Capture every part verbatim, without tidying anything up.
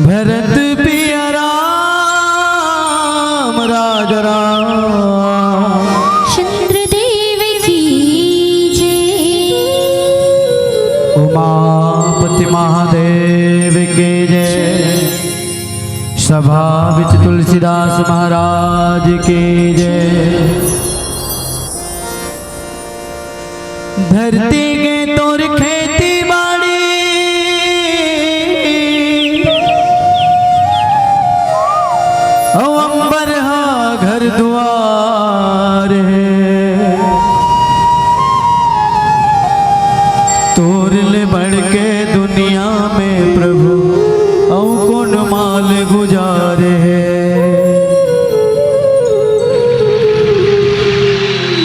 भरत पिया राम राजा राम। चंद्रदेव की जय। उमापति महादेव की जय। सभा विच तुलसीदास महाराज की जय। धरती के तोर खेती बाड़ी, अउ अंबर हा घर दुआर हे। तोर ले बढ़ के दुनिया में प्रभु अउ कोन माल गुजार हे।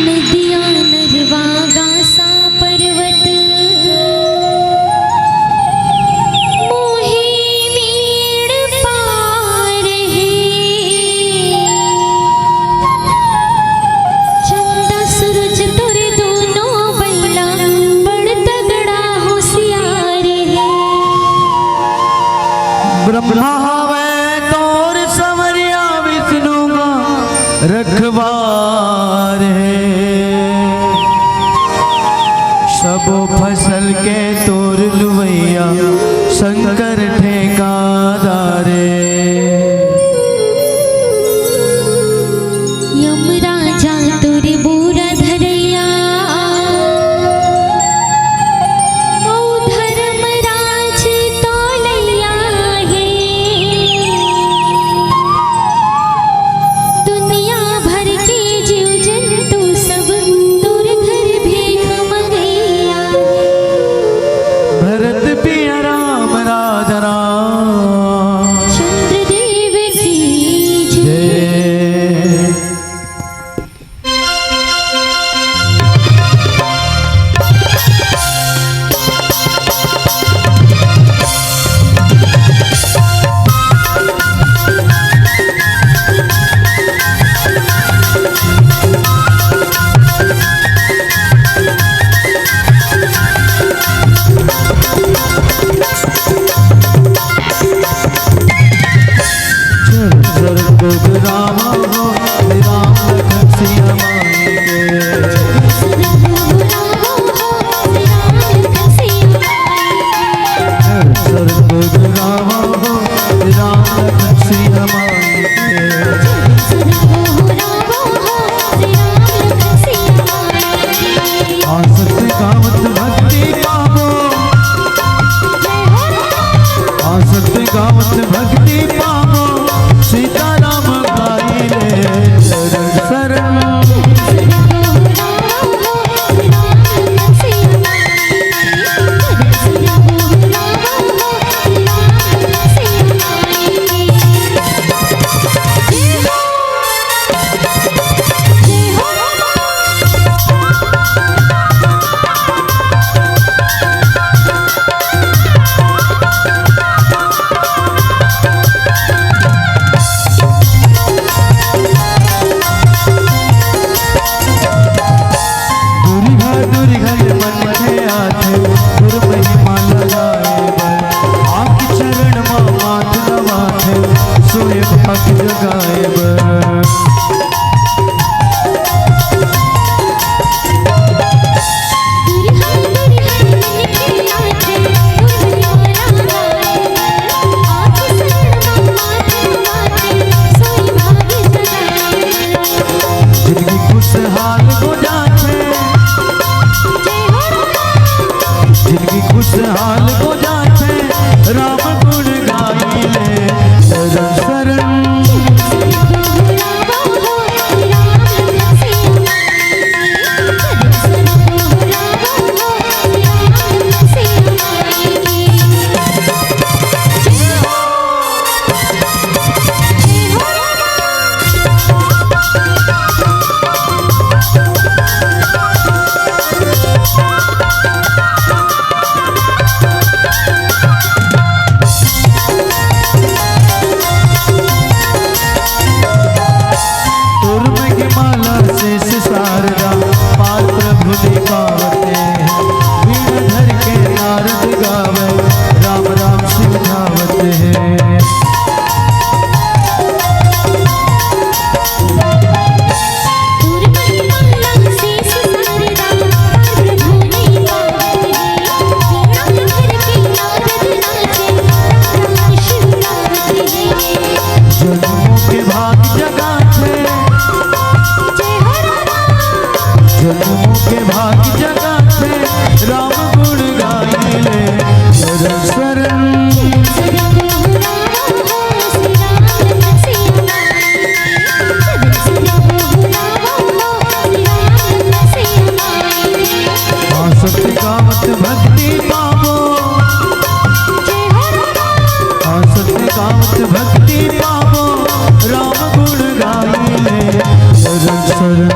नदिया नरवा गासा पर्वत मोहे मेड़ पार हे। चंदा सूरज तोरे दोनों बइला बड़ तगड़ा होशियार हे। ब्रह्मा हवय तोर संवरिया विष्णु का रखवार हे। सबो फसल के तोर लुवैया शंकर ठेकादार हे। यमराजा तोर बोरा धरैया, अउ धर्मराज तौलैया हे। दुनिया भर के जीव जंतु सब तोर घर भीख मंगैया। भरत पिया राम राजा राम। चंद्रदेव की जय। जय। जय सर्वगुरु राम हो, राम लखन सिया माई के। जय सर्वगुरु राम हो, राम लखन सिया माई के। गाए बर। जिंदगी खुशहाल हो जाथे, जिंदगी खुशहाल हो जाथे, राम गुण गाई ले। शरण शरण। तोर में के माला शेष शारदा, पार प्रभु नी पावत हे। वीणा धर के नारद गावे, राम राम शिव धावत हे। जन्मों के भाग जगाथे, जन्मों के भाग जगाथे, राम गुण गाई ले। शरण शरण। आसक्ति गावत भक्ति पावो, आसक्ति गावत भक्ति पावो, राम गुण गाई ले। शरण शरण।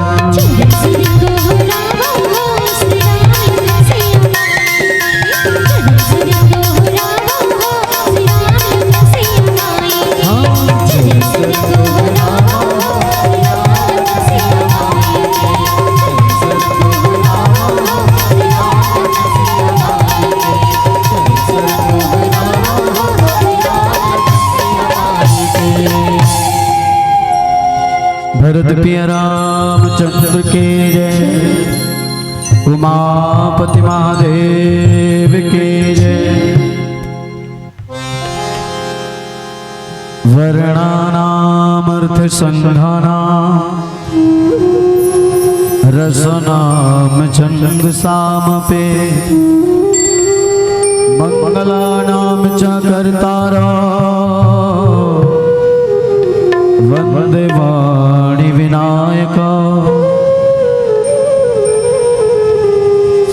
भरत पिया रामचंद्र के जय, उमापति महादेव के जय। वर्णानामर्थसंघानां रसानां छंदसामपि। मंगलानां च कर्तारः वंदे वाणी विनायकः।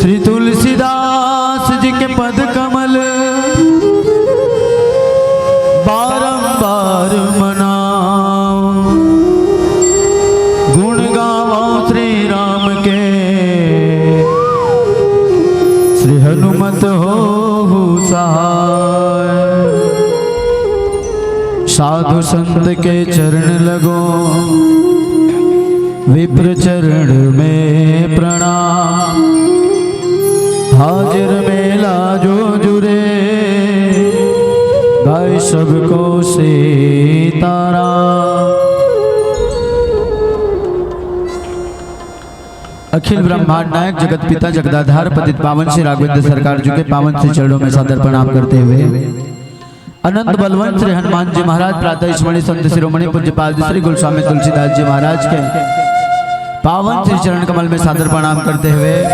श्री तुलसीदास जी के पद कमल बारंबार मनाओ, गुण गावो श्री राम के, श्री हनुमत होहु सहाय। साधु संत के चरण लगो, विप्र चरण में प्रणाम। हाजिर मेला जो जुरे, गाय सबको सीताराम। अखिल ब्रह्मांड नायक, जगत पिता, जगदाधार, पतित पावन श्री राघवेंद्र सरकार जी के पावन श्री चरणों में सादर प्रणाम करते हुए, अनंत बलवंत श्री हनुमान जी महाराज, प्रातः स्मरणीय संत शिरोमणि पूज्यपाद श्री गुरु स्वामी तुलसीदास जी महाराज के पावन श्री चरण कमल में सादर प्रणाम करते हुए,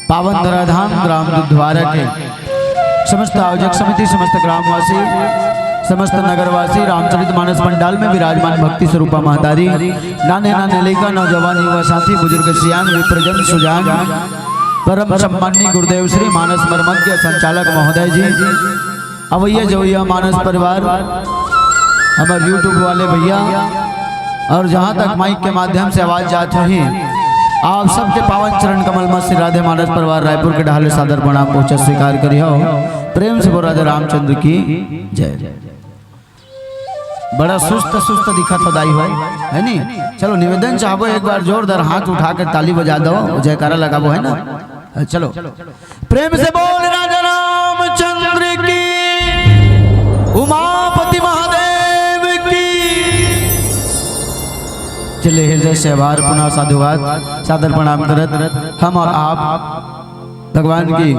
पावन धराधाम ग्राम दुधवारा के समस्त आयोजक समिति, समस्त ग्रामवासी, समस्त नगरवासी, रामचरित मानस पंडाल में विराजमान भक्ति स्वरूपा महतारी, नाने नाने लइका, नौजवान, युवा साथी, बुजुर्ग, सियान, विप्रजन, सुजान, परम सम्माननीय गुरुदेव श्री मानस मर्मज्ञ संचालक महोदय जी, अवैया जवैया मानस परिवार, हमर YouTube वाले भैया, और जहाँ तक माइक के माध्यम से आवाज जात होही, आप सबके पावन चरण कमल में श्री राधे मानस परिवार रायपुर के डहाले सादर प्रणाम पहुँचा स्वीकार करिहो। प्रेम से बोल राधे रामचंद्र की जय। बड़ा सुस्त सुस्त दिखत हो दाई हो, है नी? चलो, निवेदन चाहबो, एक बार जोरदार हाथ उठा के ताली बजा दो, जयकारा लगाबो, है ना? हाँ, चलो, प्रेम से बोल राजा रामचंद्र की, उमापति चले हृदय से आभार, पुनः साधुवाद, सादर प्रणाम करत हम और आप भगवान की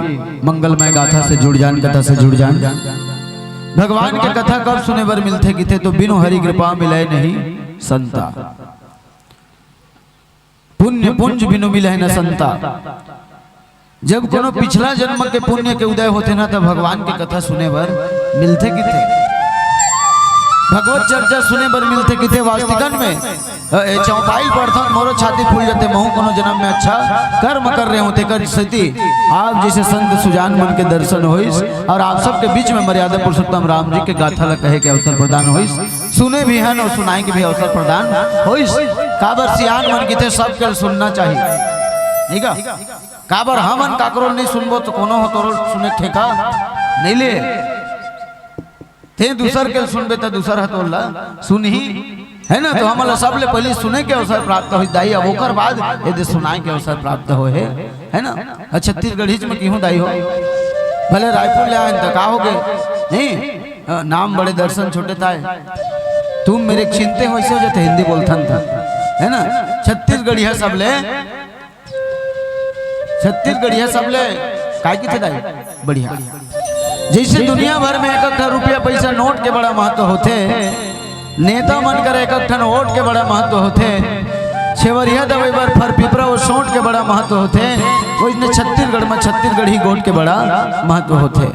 मंगलमय गाथा से जुड़ जान, कथा से जुड़ जान। भगवान के कथा कब सुने बर मिलथे किथे, तो बिनु हरि कृपा मिलय नहीं संता। पुण्य पुंज बिनु मिलय न संता। जब कोनो पिछला जन्म के पुण्य के उदय होथे ना, तब भगवान के कथा सुने बर मिलथे किथे, भगवत चर्चा सुने बर मिलथे किथे। वास्तिकन में, अ, ए चौपाई पढ़थन, मोरो छाती फूल जाथे, महू कोनो जन्म में अच्छा कर्म कर रहे हूँ, तेकर सेती आप जैसे संत सुजान मन के दर्शन होइस और आप सबके बीच में मर्यादा पुरुषोत्तम राम जी के गाथा ला कहे के अवसर प्रदान होइस, सुने भी हन और सुनाए के भी अवसर प्रदान होइस। काबर सियान मन किथे सबके सुनना चाहिए, ठीक है? काबर हमन काकरो नहीं सुनबो तो कोनो हो तोरो सुने ठेका नहीं ले। ते दूसर के सुनबे त दूसर ह तोला सुनही, है ना? तो हमन ला सबले पहले सुने के अवसर प्राप्त होई दाई, अब ओकर बाद यदि सुनाए के अवसर प्राप्त होए हे, है ना? अच्छा, छत्तीसगढ़ीच में किहूँ दाई हो, भले रायपुर ले आए त का हो गए, नहीं? अ, नाम बड़े दर्शन छोटे ताए, तुम मेरे चिंते हो, ऐसे हो जाते हिंदी बोलथन था, है ना? छत्तीसगढ़िया सबले छत्तीसगढ़िया सबले काय किथे दाई? बढ़िया। जैसे दुनिया भर में एक एक ठन रुपया पैसा नोट के बड़ा महत्व होथे, नेता मन कर एक एक ठन वोट के बड़ा महत्व होथे, छेवरिया दवाई बर फर पिपरा वो सोंट के बड़ा महत्व होथे, वैसने छत्तीसगढ़ में छत्तीसगढ़ी गोठ के बड़ा महत्व होथे।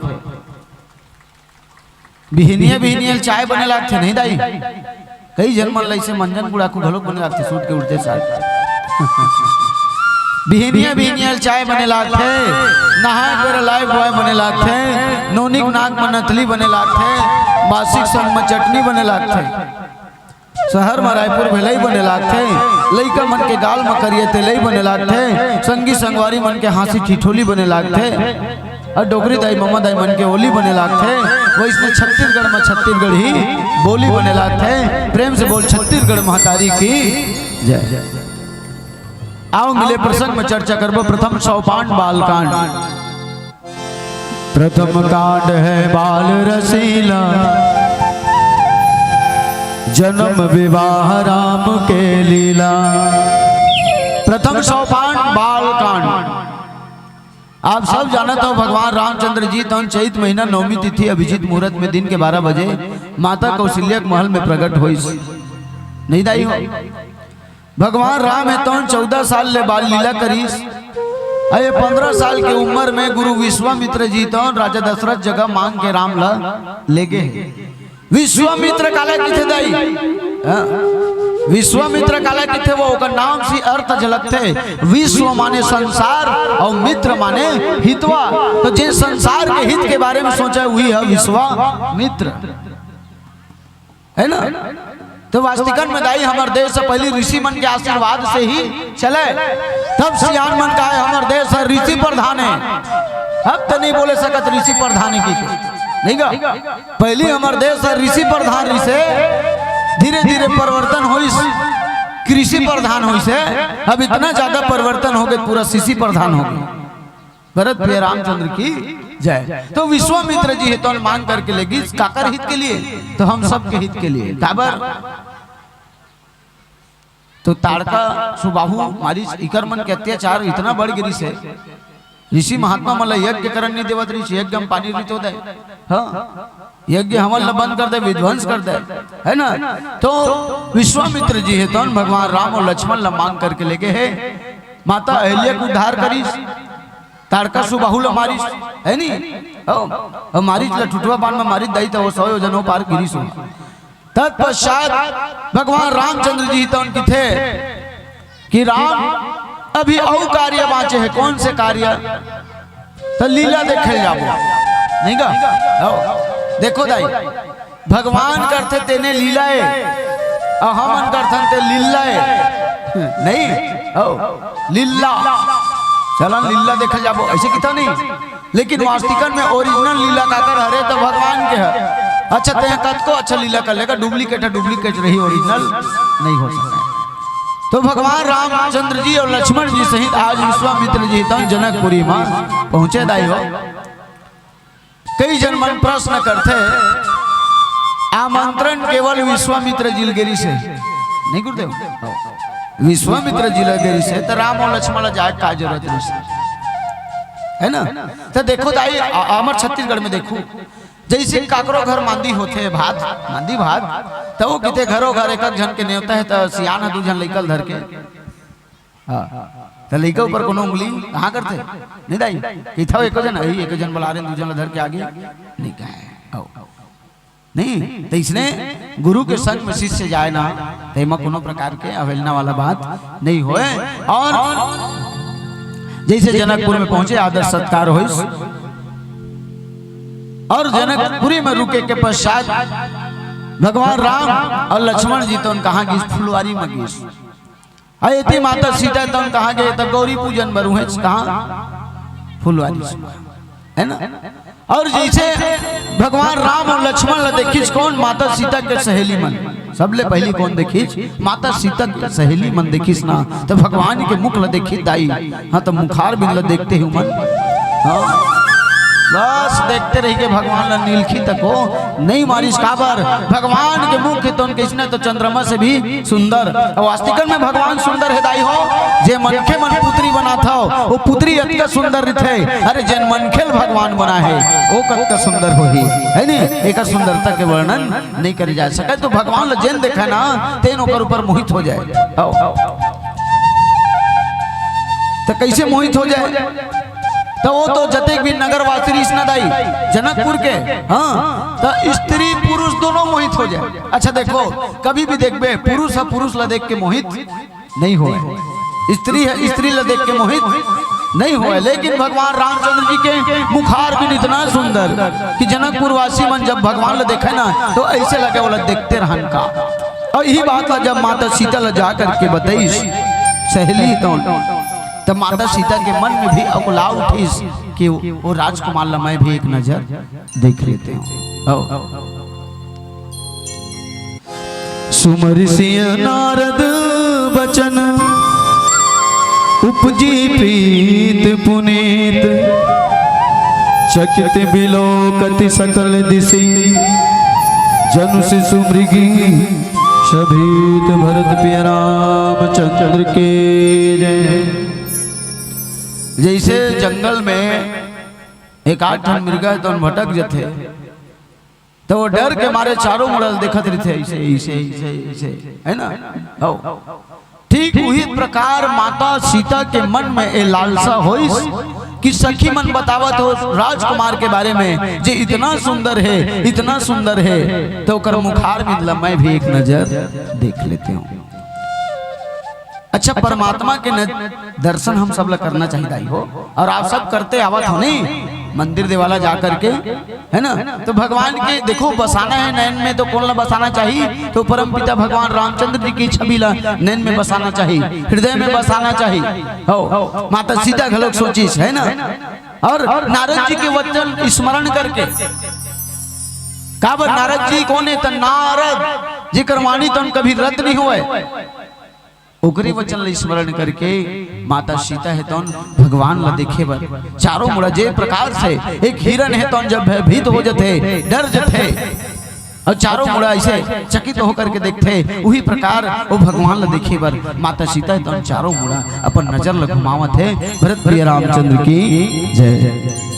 बिहनिया बिहनिया ल चाय बने लागथे नहीं दाई? कई जन मन ल अइसे मंजन गुड़ाखू घलोक बने लागथे सूत के उठते साथ। बिहनिया बिहनिया ल चाय बने लागथे, नहाए बर लाइफ बॉय बने लागथे, नोनिक नाक म नथली बने लागथे, मासिक संग म चटनी बने लागथे। शहर म रायपुर भेलई बने लागथे, लइका मन के गाल म करिया तेलई बने लागथे, संगी संगवारी मन के हाँसी ठिठोली बने लागथे, अउ डोकरी दाई ममा दाई मन के ओली बने लागथे। वइसने छत्तीसगढ़ म छत्तीसगढ़ी बोली बने लागथे। प्रेम से बोल छत्तीसगढ़ महतारी की जय। आओ मिले प्रसंग म चर्चा करबो प्रथम सौपान बाल कांड। प्रथम कांड है बाल रसीला, जन्म विवाह राम के लीला। प्रथम सौपान बाल कांड। आप सब जानत हो भगवान रामचंद्र जी तौन चैत महीना नवमी तिथि अभिजीत मुहूर्त में दिन के बारह बजे माता कौशल्या के महल में प्रकट होइस। नहीं दाई हो? भगवान राम हे तौन चौदह साल ले बाल लीला करिस। अउ ये पन्द्रह साल के उम्र में गुरु विश्वामित्र जी तौन राजा दशरथ जगह मांग के राम ला लेगे हे। विश्वामित्र काला किथे दाई? हाँ? विश्वामित्र काला किथे, वो ओकर नाम से अर्थ झलकथे। विश्व माने संसार अउ मित्र माने हितवा। तो जे संसार के हित के बारे में सोचा, वही है विश्वामित्र। है ना? तो वास्तिकन में दाई हमर देश ह पहिली ऋषि मन के आशीर्वाद से ही चले। तब सियान मन कहे हमर देश ह ऋषि प्रधान हे। अब तो नहीं बोले सकत ऋषि प्रधान हे कि नहीं गा? पहिली हमर देश ह ऋषि प्रधान रिहिसे, धीरे धीरे परिवर्तन होइस, कृषि प्रधान होइसे। अब इतना ज्यादा परिवर्तन हो गए, पूरा शिशि प्रधान हो गए। भरत प्रिय रामचंद्र की जय। तो विश्वामित्र जी हे तौन मांग करके लेगिस काकर हित के लिए, तो हम सबके हित के लिए। काबर? तो ताड़का सुबाहु मारिच इकर मन के अत्याचार इतना बढ़ गिरिस हे, ऋषि महात्मा मन ला यज्ञ करन नहीं देवत रिहिस, यज्ञ में पानी रितो दे, हाँ, यज्ञ हवन ला बंद कर दे, विध्वंस कर दे, है ना? तो विश्वामित्र जी हे तौन भगवान राम अउ लक्ष्मण ला मांग करके लेगे हे। माता अहिल्या के उद्धार करिस, ताड़का सुबाहु ला मारिस, है नी? हो, हो मारिच ला ठुठुआ बाण में मारिच दाई, तो वो सौ योजन ओ पार गिरिस हो। तत्पश्चात भगवान रामचंद्र जी तौन किथे कि राम, अभी अउ कार्य बांचे हे। कौन से कार्य? तो लीला देखे जाबो, नहीं गा? हो, देखो दाई, भगवान करथे तेने लीला हे, अउ हमन करथन ते लीला हे। नहीं, हो, लीला। चलन लीला देखे जाबो, ऐसे किथे नहीं। लेकिन वास्तिकन में ओरिजिनल लीला काकर हरे तो भगवान के हरे। अच्छा, ते कतको अच्छा लीला कर लेगा, डुप्लीकेट हे, डुप्लीकेट रही, ओरिजिनल नहीं हो सकता। तो भगवान रामचंद्र जी अउ लक्ष्मण जी सहित आज विश्वामित्र जी तौन जनकपुरी में पहुंचे दाई हो। कई जन मन प्रश्न करथे, आमंत्रण केवल विश्वामित्र जी ल गे रिहिसे, नहीं गुरुदेव? विश्वामित्र जी ला दे रिहिसे, त राम अउ लक्ष्मण ला जाए का जरूरत रिहिसे, है ना? त देखो दाई, अ-, हमर छत्तीसगढ़ में देखो, जइसे काकरो घर मांदी होथे, भात, मांदी भात, त वो किते घरो घर एक एक झन के नेवता हे, त सियान ह दू झन लइका ल धर के, हाँ, त लइका ऊपर कोनो उंगली कहाँ करथे? नहीं दाई, कहिथे, "एको झन, अही एको झन बला रहे, दू झन ला धर के आगे नहीं कहे।" आओ। नहीं, त इसने गुरु के संग में शिष्य जाए ना, त एमा कोनो प्रकार के अवहेलना वाला बात नहीं होय। और जइसे जनकपुर में पहुंचे, आदर सत्कार होइस, और जनकपुरी में रुके के पश्चात भगवान राम अउ लक्ष्मण जी तोन कहाँ गिस? फुलवारी में गिस। अउ एती माता सीता तोन कहाँ गे? त गौरी पूजन बर उहेंच कहाँ? फुलवारी में, है ना? अउ जइसे भगवान राम अउ लक्ष्मण ला देखिस कोन? माता सीता के सहेली मन। सबले पहिली कोन देखिस? माता सीता के सहेली मन देखिस ना, त भगवान के मुख ला देखिस दाई। हाँ, त मुखार बिंद ला देखते ही मन, हाँ, बस देखते रहिगे भगवान ला, नीलखी तको नहीं मारिस। काबर? भगवान के मुख तोन कइसने, त चंद्रमा से भी सुंदर। अउ आस्तिकन में भगवान सुंदर हे दाई हो, जे मनखे मन पुतरी बनात हव, वो पुतरी अतका सुंदर रहिथे। अरे, जेन मनखे ल भगवान बनाए हे, वो कतका सुंदर होही, है नी? एकर सुंदरता के वर्णन नहीं करे जा सके। त भगवान ल जेन देखय ना, तेन ओकर ऊपर मोहित हो जाए। आओ। त कइसे मोहित हो जाए? त वो तो जतेक भी नगरवासी रिहिस ना दाई, जनकपुर के, हाँ, त स्त्री पुरुष दोनों मोहित हो जाए। अच्छा देखो, कभी भी देखबे, पुरुष ह पुरुष ला देख के मोहित नहीं होय, स्त्री ह स्त्री ला देख के मोहित नहीं होय, लेकिन भगवान रामचंद्र जी के मुखार बिंद इतना सुंदर कि जनकपुर वासी मन जब भगवान ला देखे ना, त अइसे लगे, ओला देखते रहन का। अउ इही बात ला जब माता सीता ला जा करके बताइस सहेली तोन, त माता सीता के मन में भी अकुलाव उठिस कि वो राजकुमार ला मैं भी एक नजर देख लेते हूँ। आओ। सुमरि सिय नारद बचन, उपजी प्रीत पुनीत। चकित बिलोकति सकल दिसि, जनु सिसु मृगि सभीत। भरत पिय रामचंद्र के जय। जइसे जंगल में एक आध ठन मृगा तोन भटक जथे, त वो डर के मारे चारों मुड़ा ल देखत रहिथे, अइसे, अइसे, अइसे, अइसे, है ना? हो। ठीक उही प्रकार माता सीता के मन में ए लालसा होइस कि सखी मन बतावत हो राजकुमार के बारे में, जे इतना सुंदर हे, इतना सुंदर हे, त ओकर मुखार बिंद ला मैं भी एक नजर देख लेते हूँ। अच्छा, परमात्मा के न-, दर्शन हम सब ला करना चाहिए दाई हो, अउ आप सब करते आवत हो नहीं, मंदिर देवाला जा करके, है ना? त भगवान के देखो, बसाना हे नैन में, त कोन ला बसाना चाहिए? त परमपिता भगवान रामचंद्र जी के छवि ला नैन में बसाना चाहिए, हृदय में बसाना चाहिए। हो, माता सीता घलोक सोचिस, है ना? अउ नारद जी के वचन स्मरण करके, काबर नारद जी कोन हे? त नारद, जेकर वाणी तोन कभी रद्द नहीं होय। ओकरे वचन ल स्मरण करके माता सीता हे तोन भगवान ल देखे बर चारों मुड़ा जे प्रकार से एक हिरण हे तोन जब भयभीत हो जथे, डर जथे, अउ चारों मुड़ा अइसे चकित होकर के देखथे, उही प्रकार वो भगवान ल देखे बर माता सीता हे तोन चारों मुड़ा अपन नजर ल घुमावत हे। भरत प्रिय रामचंद्र की जय।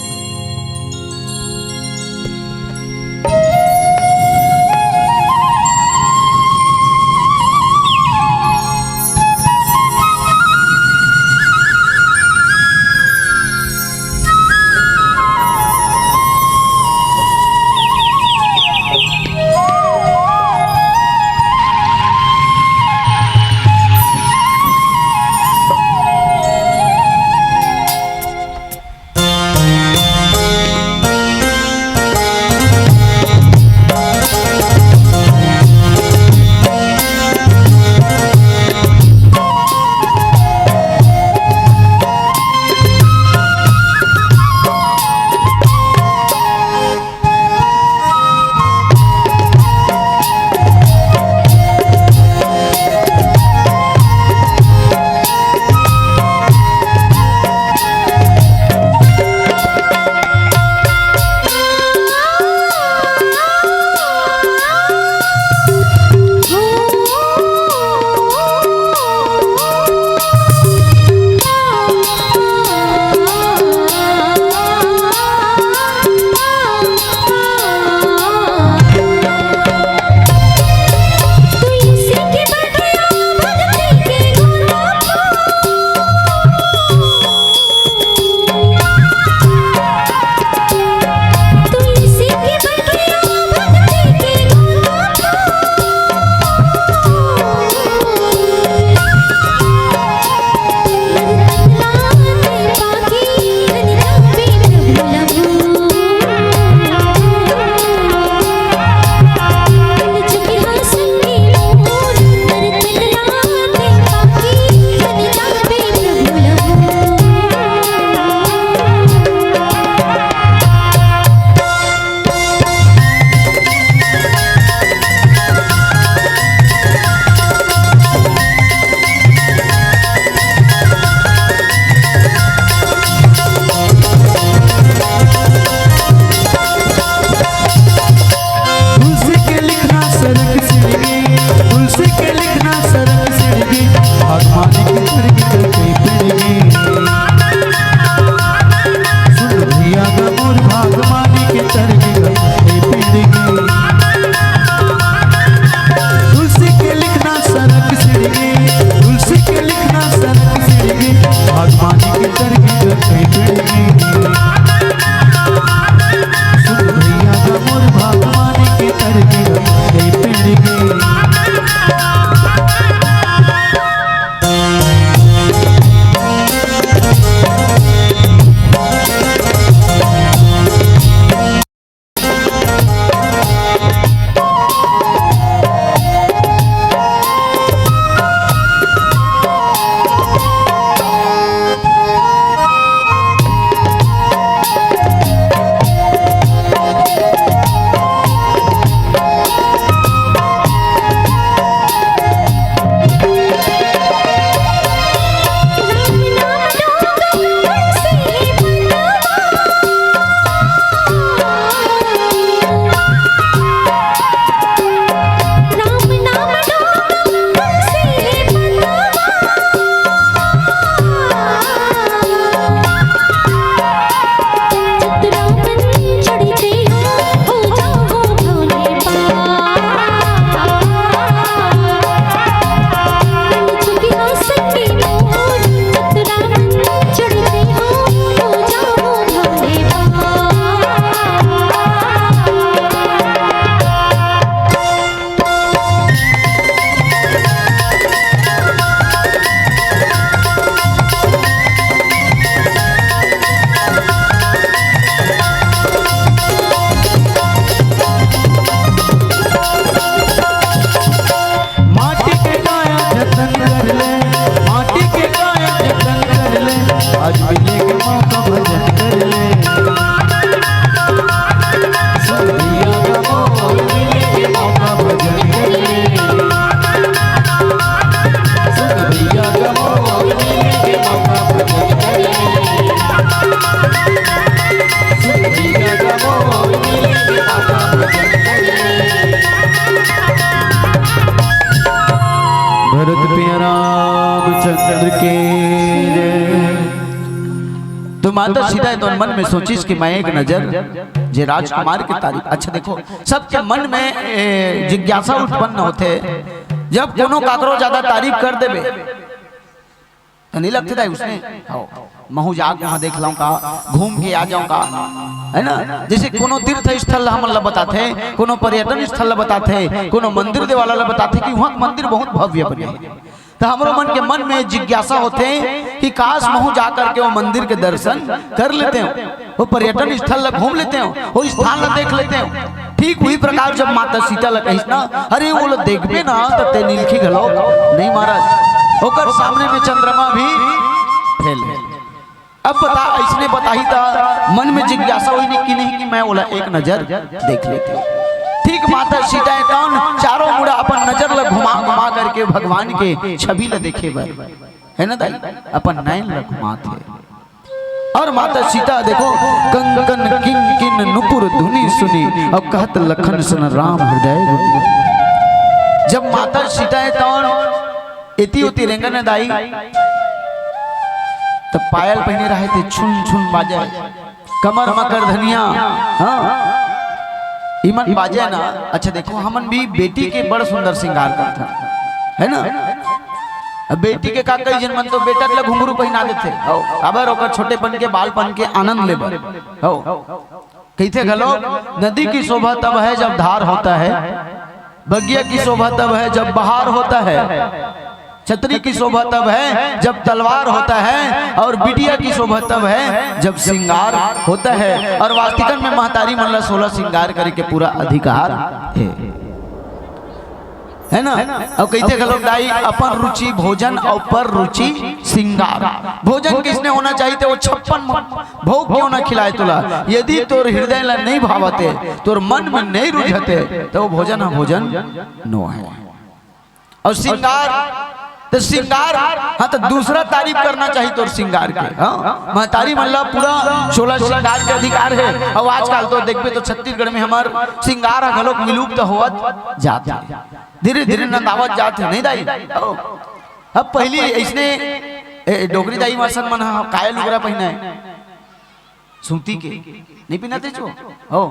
प्रिय रामचंद्र के जय। तो माता सीता तो मन में सोचिस कि मैं एक नजर जे राजकुमार की तारीफ। अच्छा देखो, सबके मन में ए, जिज्ञासा उत्पन्न होथे, जब कोनो काकरो ज्यादा तारीफ कर देबे तो नहीं लगथे दाई उसने, हो, महू जाके वहाँ देख लऊं का, घूम के आ जाऊं का, है ना? जैसे कोनो तीर्थ स्थल हमन ला बताथे, कोनो पर्यटन स्थल ला बताथे, कोनो मंदिर देवाला ला बताथे कि वहाँ के मंदिर बहुत भव्य बने हे। तो हमरो मन के मन में जिज्ञासा होथे कि काश महू जा करके वो मंदिर के दर्शन कर लेतेंव, वो पर्यटन स्थल ला घूम लेतेंव, वो स्थान ला देख लेतेंव। ठीक वही प्रकार जब माता सीता ला कहिस ना, "अरे वो ला देखबे ना त ते नीलखी घलो नहीं महाराज, ओकर सामने में चंद्रमा भी फेल है।" अब बता, अइसने बताही त मन में जिज्ञासा होही नहीं कि नहीं कि मैं ओला एक नजर देख लेतेंव। ठीक माता सीता हे तौन चारों मुड़ा अपन नजर ला घुमा घुमा करके भगवान के छवि ला देखे बर, है ना दाई, अपन नैन ला घुमात हे। और माता सीता देखो, कंकन किंकिन नुपुर धुनि सुनि, और कहत लखन सन राम हृदय गुनि। जब माता सीता हे तौन एती ओती रेंगन दाई, तब पायल पहिने रहे थे, छुन छुन बाजे, कमर मकर धनिया, हाँ, इमन बाजे ना। अच्छा देखो, हमन भी बेटी के बड़ सुंदर श्रृंगार करथन, है ना? अब बेटी के का, कई झन मन तो बेटा ला घुंघरू पहिना देथे, हो, काबर ओकर छोटेपन के, बालपन के आनंद लेबर, हो। कहिथे घलो, "नदी की शोभा तब है जब धार होता है, बगिया की शोभा तब है जब बहार होता है, छतरी की शोभा तब है जब तलवार होता है, और बिटिया की शोभा तब है जब श्रृंगार होता है।" और वास्तिकन में महतारी मन ला सोलह श्रृंगार करे के पूरा अधिकार है, है ना? और कहिथे घलो दाई, "अपन रुचि भोजन और पर रुचि श्रृंगार।" भोजन किसने होना चाहिए थे, वो छप्पन भोग क्यों ना खिलाए तुला, यदि तोर हृदय ला नहीं भावते, तोर मन में नहीं रुझते, तो वो भोजन हा भोजन नो है। और श्रृंगार, तो श्रृंगार, हाँ, तो दूसरा तारीफ करना चाहिए तोर श्रृंगार के। हाँ, महतारी मन ला पूरा सोलह श्रृंगार के अधिकार है। और आजकल तो देखबे तो छत्तीसगढ़ में हमर श्रृंगार हा घलोक विलुप्त होवत जात है, धीरे धीरे नंदावत जात है, नहीं दाई? हो। अब पहली अइसने, ए, डोकरी दाई मासन मन हा काय लुगरा पहिना है? सूती के। नहीं पहिनत हे जो? हो।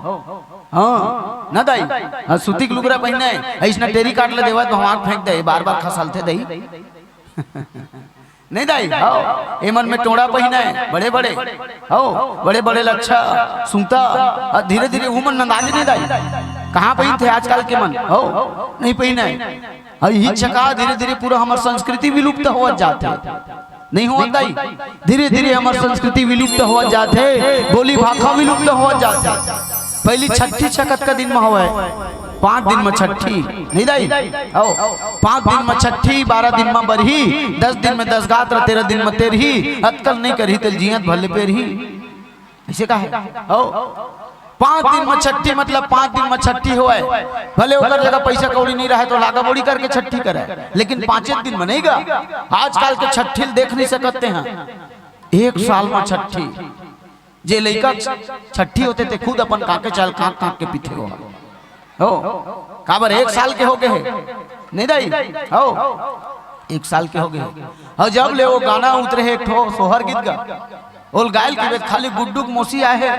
हाँ, ना दाई? हाँ, सूती के लुगरा पहिने, अइसना टेरी काट ले देवत, भगवान फेंक दे, बार बार खसलथे दाई। नहीं दाई? हो। एमन में टोड़ा पहिने, बड़े बड़े। हो, बड़े बड़े लच्छा, सूता। और धीरे धीरे उमन नंदागे नहीं दाई? कहाँ पहिनथे आजकल के मन? हो, नहीं पहिने। और यही चका धीरे धीरे पूरा हमर संस्कृति विलुप्त होवत जात है। नहीं होवत दाई? धीरे धीरे हमर संस्कृति विलुप्त होवत जात है, बोली भाखा विलुप्त होवत जात है। पहली छट्ठी छकत का दिन में होवे, पाँच दिन में छट्ठी, नहीं दाई? हो, पाँच दिन में छट्ठी, बारह दिन में बरही, दस दिन में दस गात्र, तेरह दिन में तेरही, अतकल नहीं करही तेल जियत भले पेरही। ऐसे का है? हो, पाँच दिन में छट्ठी, मतलब पाँच दिन में छट्ठी होए, भले ओकर जगह पैसा कौड़ी नहीं रहे तो लागा बोड़ी करके छट्ठी करे, लेकिन पाँचे दिन में नहीं गा। आजकल के छट्ठी देख नहीं सकते हैं, एक साल में छट्ठी। जे लइका छट्ठी होथे ते खुद अपन काके चाल कांक कांक के पीथे हो। हो, काबर एक साल के हो गए हे, नहीं दाई? हो, एक साल के हो गए हे। और जब ले वो गाना उतरे हे, एक ठो सोहर गीत गा, ओल गायल के बेद खाली गुड्डू के मौसी आए हे।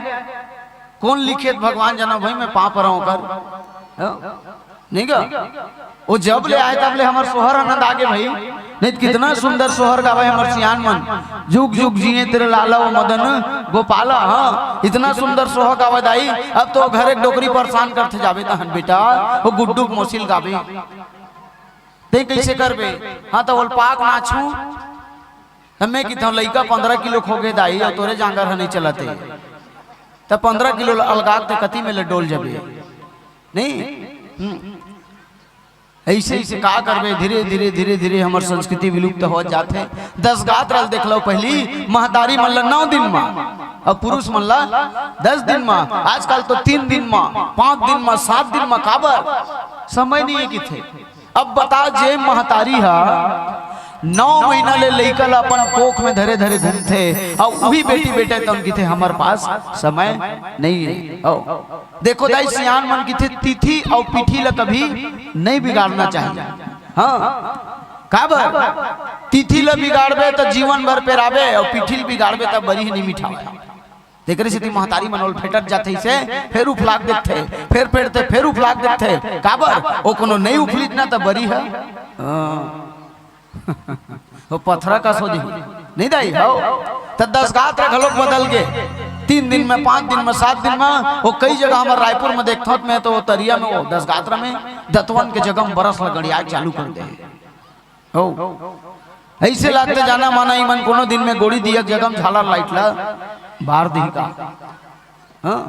कौन लिखे त भगवान जाना भाई, मैं पाँव परौं ओकर। हो? नहीं गा? वो जब ले आए तब ले हमर सोहर आनंद आगे भाई। नहीं त कितना सुंदर सोहर गावे हमर सियान मन। जुग जुग जिए तेरे लाला वो मदन गोपाला। हाँ, इतना सुंदर सोहर गावे दाई। अब तो घर एक डोकरी परेशान करथे जाबे तहन बेटा, वो गुड्डू के मौसी ल गाबे। ते कैसे करबे? हाँ, तो ओल पाक नाचू। त मैं किथौं लइका पंद्रह किलो खो गे दाई, और तोरे जांगर ह नहीं चलत हे। त पंद्रह किलो ल अलगात ते कति में ले डोल जबे। नहीं? हम्म। ऐसे, ऐसे का करबे? धीरे, धीरे, धीरे, धीरे हमर संस्कृति विलुप्त हो जात हे। दस गात्र ल देख लो, पहली महतारी मन ल नौ दिन मा, और पुरुष मन ल दस दिन मा, आजकल तो तीन दिन मा, पाँच दिन मा, सात दिन मा, काबर? समय नहीं है किथे। अब बता, जे महतारी हा नौ महीना ले लइका ल अपन कोख में धरे धरे घूमथे, अउ उही बेटी बेटा तौन किथे, "हमर पास समय नहीं है।" अउ देखो दाई, सियान मन किथे, तिथि अउ पीठी ल कभी नहीं बिगाड़ना चाहिए। हाँ, काबर? तिथि ल बिगाड़बे त जीवन भर पेराबे, अउ पीठी ल बिगाड़बे त बरी ह नइ मिठावय। तेकरे सेती महतारी मन ओल फेंटत जाथे, इसे फेर उफलाक देथे, फेर फेंटथे, फेर उफलाक देथे। काबर? ओ कोनो नइ उफलिस ना त बरी ह, हाँ। ओ पथरा कस हो जही। नहीं दाई, हव। त दसगात्र घलोक बदल गे। तीन दिन में, पांच दिन में, सात दिन में, ओ कई जगह हमर रायपुर में देखथंव त मैं तो ओ तरिया में, ओ दसगात्र में दतवन के जगह में बरस ल गड़ियाए चालू कर दे। हो। अइसे लागथे जाना माना इमन कोनो दिन में गोड़ी दिया जगह में झालर लाइट ला बार दिही का। हाँ?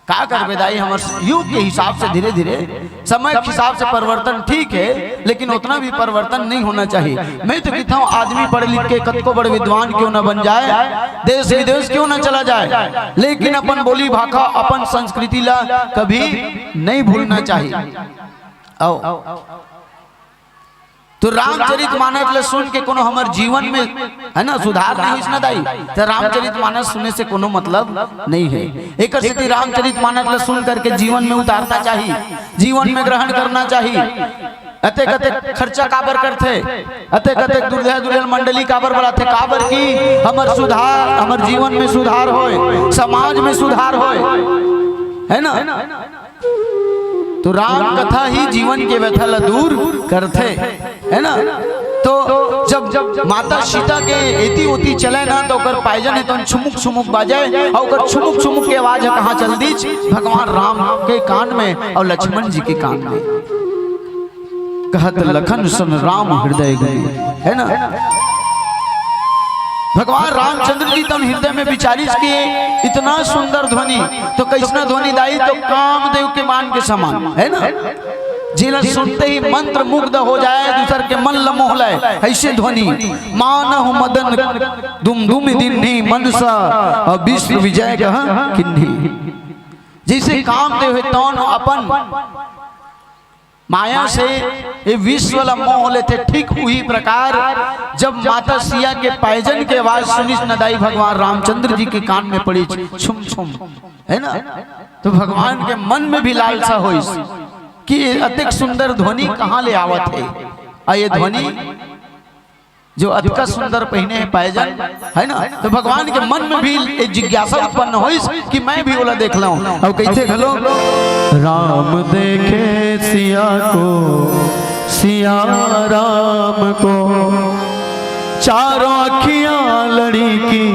का करबे दाई, हमर युग के हिसाब से धीरे-धीरे, समय के हिसाब से परिवर्तन ठीक हे, लेकिन ओतना भी परिवर्तन नहीं होना चाहिए। मैं तो कहथंव आदमी पढ़ लिख के कतको बड़ विद्वान क्यों न बन जाए, देश विदेश क्यों न चला जाए, लेकिन अपन बोली भाखा, अपन संस्कृति ला कभी नहीं भूलना चाहिए। अउ तो रामचरित मानस ल सुन के कोनो हमर जीवन में, है ना, सुधार नहीं होइस ना दाई, त रामचरित मानस सुने से कोनो मतलब नहीं हे। एकर सेती रामचरित मानस ल सुन करके जीवन में उतारना चाही, जीवन में ग्रहण करना चाही। अतेक अतेक खर्चा काबर करथे, अतेक अतेक दुरिहा दुरिहा मंडली काबर बलाथे, काबर कि हमर सुधार, हमर जीवन में सुधार होय, समाज में सुधार होय, है ना? तो राम कथा ही जीवन के व्यथा ला दूर करथे, है ना? तो जब, जब माता सीता के एती ओती चले ना, तो ओकर पायजन हे तो छुमुक छुमुक बाजे, अउ ओकर छुमुक छुमुक के आवाज ह कहाँ चल दीच? भगवान राम के कान में अउ लक्ष्मण जी के कान में। कहत लखन सन राम हृदय गए, है ना? भगवान रामचंद्र जी तन हृदय में विचारिस के इतना सुंदर ध्वनि, तो कैसना ध्वनि दाई? तो कामदेव के मान के समान, है ना? जिला सुनते ही मंत्र मुग्ध हो जाए, दूसर के मन ल मोह ले, ऐसे ध्वनि। मानहु मदन दुमदुम दिन्ही मनसा, अउ विश्व विजय कह किन्ही। जैसे कामदेव हे तौन अपन माया से ये विश्व ला मोह लेथे, ठीक उही प्रकार जब माता सिया के पैजन के आवाज सुनिस न दाई, भगवान रामचंद्र जी के कान में पड़ी छुम छुम, है ना? तो भगवान के मन में भी लालसा होइस कि ये अतेक सुंदर ध्वनि कहाँ ले आवत हे, अउ ये ध्वनि जो अतका सुंदर पहिने हे पैजन, है ना? तो भगवान के मन में भी एक जिज्ञासा उत्पन्न होइस कि मैं भी ओला देख लूं। अब कहिथे घलो, राम देखे सिया को, सिया राम को, चारों अखियां लड़ी की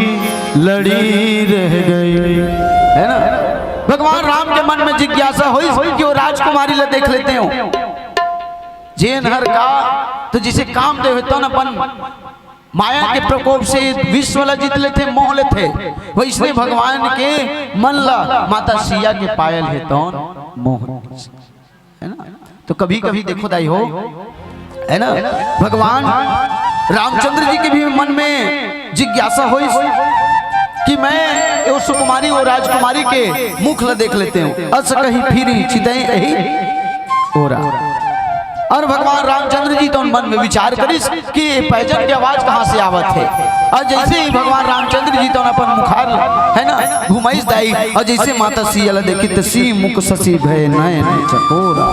लड़ी रह गई, है ना? भगवान राम के मन में जिज्ञासा होइस कि वो राजकुमारी ला देख लेते हो। जेन हर का, तो जिसे कामदेव हे तौन अपन माया के प्रकोप से विश्व ला जीत लेथे, मोह लेथे, वैसने भगवान के मन ला माता सिया के पायल हे तौन मोह, है ना? तो कभी कभी देखो दाई हो, है ना, भगवान रामचंद्र जी के भी मन में जिज्ञासा होइस कि मैं वो सुकुमारी, वो राजकुमारी के मुख ला देख लेते हूँ। अस कही फिरी चितई एही ओरा। अउ भगवान रामचंद्र जी तौन मन में विचार करिस कि ये पैजन के आवाज कहाँ से आवत हे। अउ जैसे ही भगवान रामचंद्र जी तौन अपन मुखार, है ना, घुमाइस दाई, अउ जैसे माता सिया ला देखिस त सी मुख शशि भय नयन चकोरा।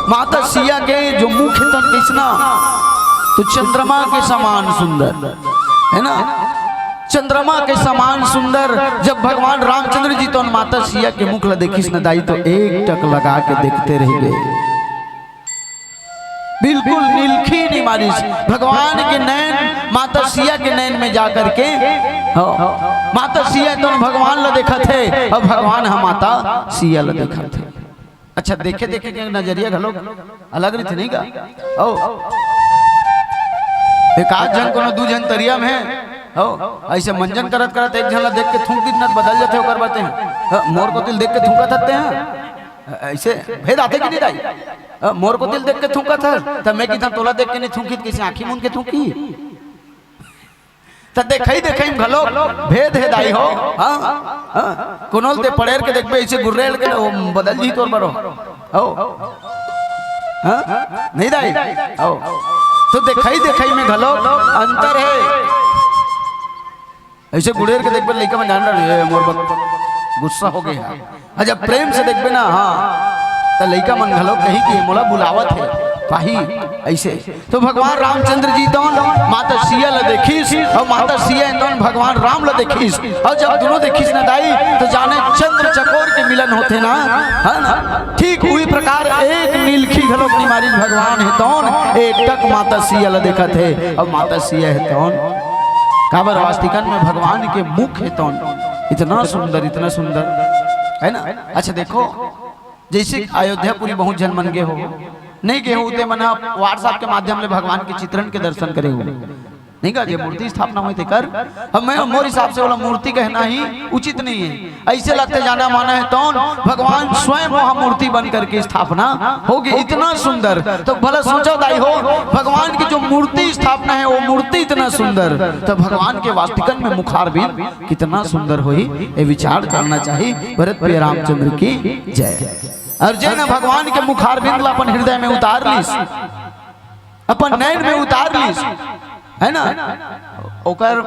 माता सिया के जो मुख हे तौन कैसना, तो चंद्रमा के समान सुंदर, है ना? चंद्रमा के समान सुंदर। जब भगवान रामचंद्र जी तौन माता सिया के मुख ला देखिस न दाई, तो एक टक लगा के देखते रह गए। बिल्कुल निलखी नहीं मारिस। भगवान के नैन माता सिया के नैन में जा करके, हाँ, माता सिया तौन भगवान ला देखत हे अउ भगवान ह माता सिया ला देखत हे। अच्छा, देखे देखे के नजरिया घलो अलग रहिथे, नहीं का? हो, एक आध झन, कोनो दू झन तरिया में हे, हो, ऐसे मंजन करत करत एक झन ला देख के थूक दिस न त बदल जाथे ओकर बाते। हाँ, मोर कोतिल देख के थूकत हते हैं, ऐसे भेद आथे कि नहीं दाई? हाँ, मोर कोतिल देख के थूकत हस, त मैं कितना तोला देख के नहीं थूकी, त किसी आँखी मूंद के थूकी? त देखई देखई में घलो भेद हे दाई हो। हाँ, हाँ। कोनो ल ते पड़ेर के देखबे, ऐसे गुर्रेल के, वो बदल जी तोर बरो। हो। हाँ? नहीं दाई? हो। तो देखई देखई में घलो अंतर हे। ऐसे गुड़ेर के देखबे, लइका मन जान रहे, "ए, मोर बक-, गुस्सा हो गया।" अउ जब प्रेम से देखबे ना, हाँ, त लइका मन घलो कही कि मोला बुलावत हे। पाही। अइसे तो भगवान रामचंद्र जी तौन माता सिया ल देखिस अउ माता सिया तौन भगवान राम ल देखिस, अउ जब दुनों देखिस न दाई, तो जाने चंद्र चकोर के मिलन होथे ना, है ना? ठीक उही प्रकार एक नीलखी घलोक निमारिन भगवान हे तौन, एक टक माता सिया ल देखत हे, अउ माता सिया हे तौन काबर वास्तिकन में भगवान के मुख हे तौन, इतना सुंदर, इतना सुंदर, है ना? अच्छा देखो, जइसे अयोध्यापुरी बहुत झन मन गे हो, नहीं गे हो, ते मन ह WhatsApp के माध्यम ले भगवान के चित्रण के दर्शन करे हो, नहीं गा, जे मूर्ति स्थापना होय तेकर। अब मैं, मोर हिसाब से ओला मूर्ति कहना ही उचित नहीं है। अइसे लगथे जाना माना हे तौन भगवान स्वयं वहाँ मूर्ति बन करके स्थापना होगे, इतना सुंदर। तो भला सोचो दाई हो, भगवान की जो मूर्ति स्थापना है, वो मूर्ति इतना सुंदर, तो भगवान के वास्तिकन में मुखारबिंद कितना सुंदर होही, ये विचार करना चाहिए। भरत प्रिय रामचंद्र की जय। अउ जेन भगवान के मुखारबिंद ला अपन हृदय में उतार लिस, अपन नैन में उतार लिस, है ना, ओकर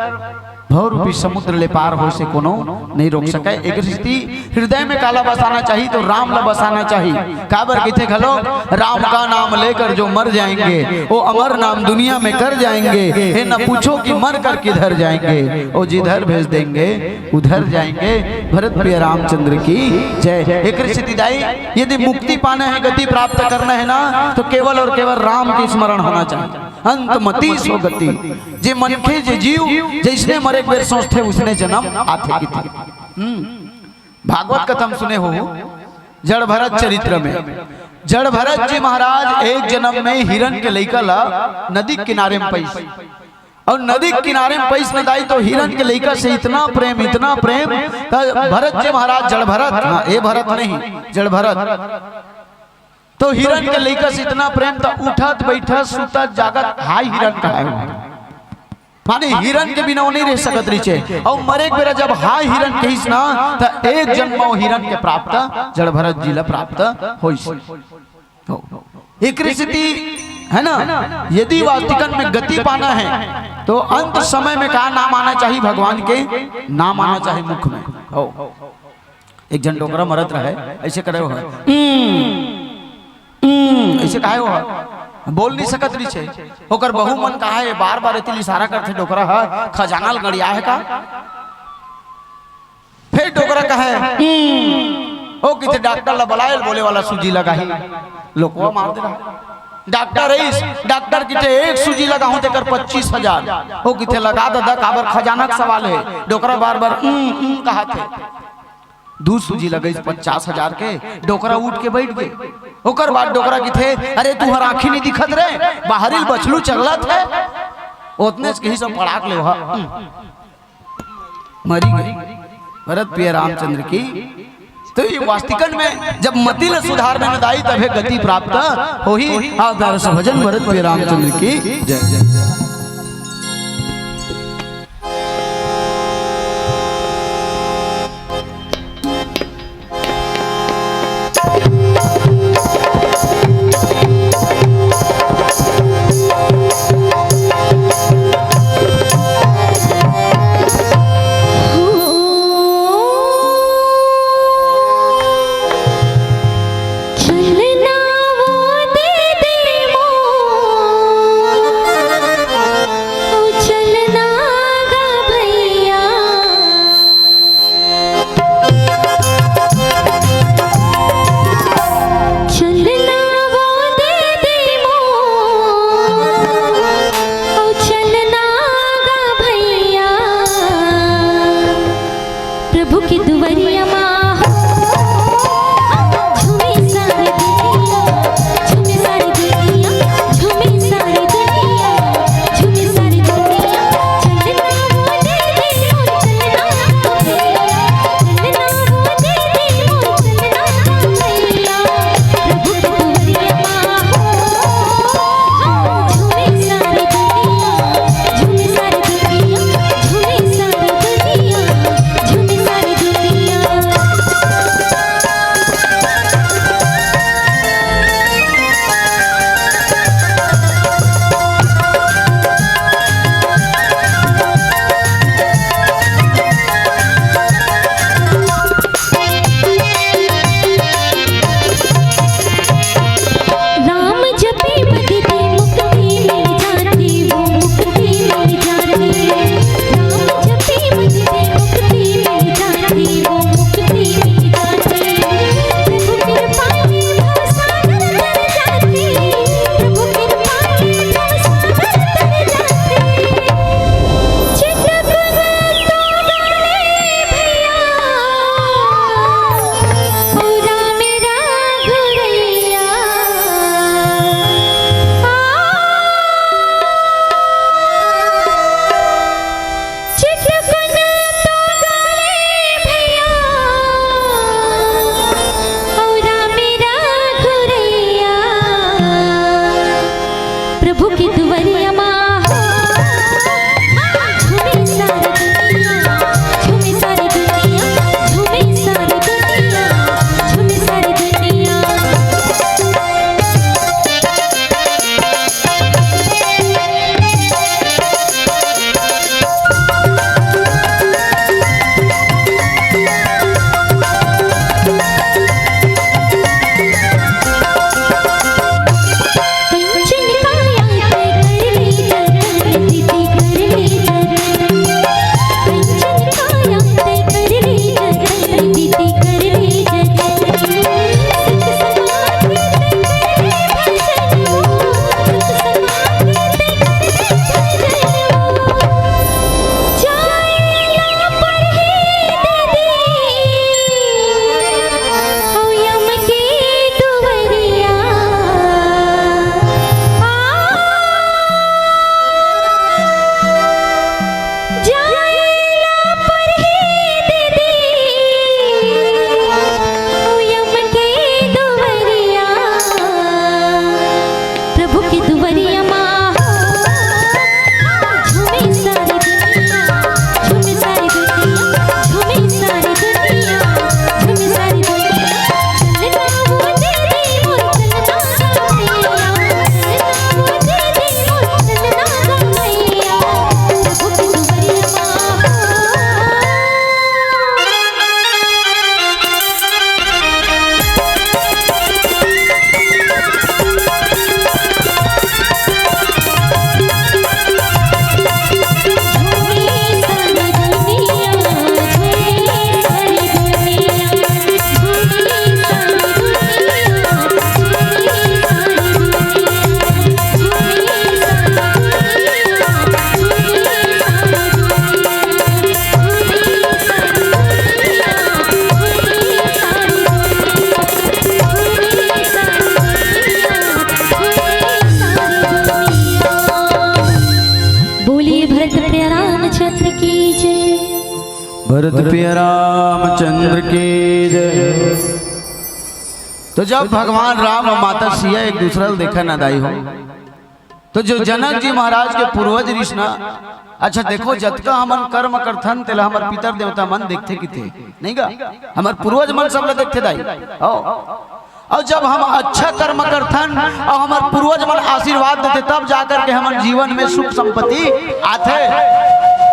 भव रूपी समुद्र ले पार होय से कोनो नहीं रोक सके। एक स्थिति हृदय में काला बसाना चाहिए, तो राम ला बसाना चाहिए। काबर कहिथे घलो, "राम का नाम लेकर जो मर जाएंगे, वो अमर नाम दुनिया में कर जाएंगे। हे न पूछो कि मर कर किधर जाएंगे, वो जिधर भेज देंगे उधर जाएंगे।" भरत प्रिय रामचंद्र की जय। एक स्थिति दाई, यदि मुक्ति पाना है, गति प्राप्त करना है ना, तो केवल और केवल राम के स्मरण होना चाहिए। अंत मति सो गति। जे मनखे, जे जीव जइसने मरे के बेर सोचथे, उसने जन्म आथे किथे। हम्म। भागवत कथा में सुने हो, जड़ भरत चरित्र में, जड़ भरत जी महाराज एक जन्म में हिरन के लइका ला नदी के किनारे में पइस, अउ नदी के किनारे में पइस न दाई, तो हिरन के लइका से इतना प्रेम, इतना प्रेम, त भरत जी महाराज, जड़ भरत, हाँ, ए भरत नहीं, जड़ भरत, तो हिरन के लइका से इतना प्रेम, त उठत, बइठत, सुतत, जागत, हाय हिरन कहाय। माने हिरन के बिना वो नहीं रह सकत रहिसे। अउ मरे के बेरा जब हाय हिरन कहिस ना, त एक जन्म वो हिरन के प्राप्त, जड़ भरत जी ला प्राप्त होइस। हो। एक स्थिति है ना, यदि वास्तिकन में गति पाना है, तो अंत समय में का नाम आना चाहिए? भगवान के नाम आना चाहिए मुख में। हो। एक झन डोकरा मरत रहे, अइसे करे हो, "हम्म, हम्म", अइसे कहे हो, बोल नहीं सकत रहिसे। ओकर बहू मन कहा है, बार बार एती इशारा करथे डोकरा ह, "खजाना ल गड़िया है का?" फिर डोकरा कहे, "हम्म", ओ किथे डॉक्टर ला बलाए, बोले वाला सूजी लगाही, लोकवा मार दे रहा। डॉक्टर रहिस, डॉक्टर किथे, "एक सूजी लगाहूं तेकर पच्चीस हजार", ओ किथे, "लगा ददा, काबर खजाना के सवाल है", डोकरा बार बार "हम्म, हम्म" कहा थे। दू सूजी लगइस पचास हजार के, डोकरा उठ के बइठ गे। ओकर बाद डोकरा किथे, "अरे तुंहर आँखी नहीं दिखत रे, बाहरी ल बछलू चगलत है।" ओतने से कहिस पड़ाक ले ओहा, हम्म, मरी गे। भरत प्रिय रामचंद्र की। तो ये वास्तिकन में जब मति ल सुधार में न दाई, तभे गति प्राप्त होही। आप प्यारे से भजन भरत प्रिय रामचंद्र की जय। भरत प्रिय रामचंद्र की जय। तो जब भगवान राम और माता सिया एक दूसरा ल देखय ना दाई हो, तो जो जनक जी महाराज के पूर्वज रिहिस ना, अच्छा देखो, जतका हमन कर्म करथन, तेला हमर पितर देवता मन देखथे किथे, नहीं गा? हमर पूर्वज मन सब ल देखथे दाई। हो। और जब हम अच्छा कर्म करथन और हमर पूर्वज मन आशीर्वाद देथे, तब जाकर के हमन जीवन में सुख संपत्ति आथे।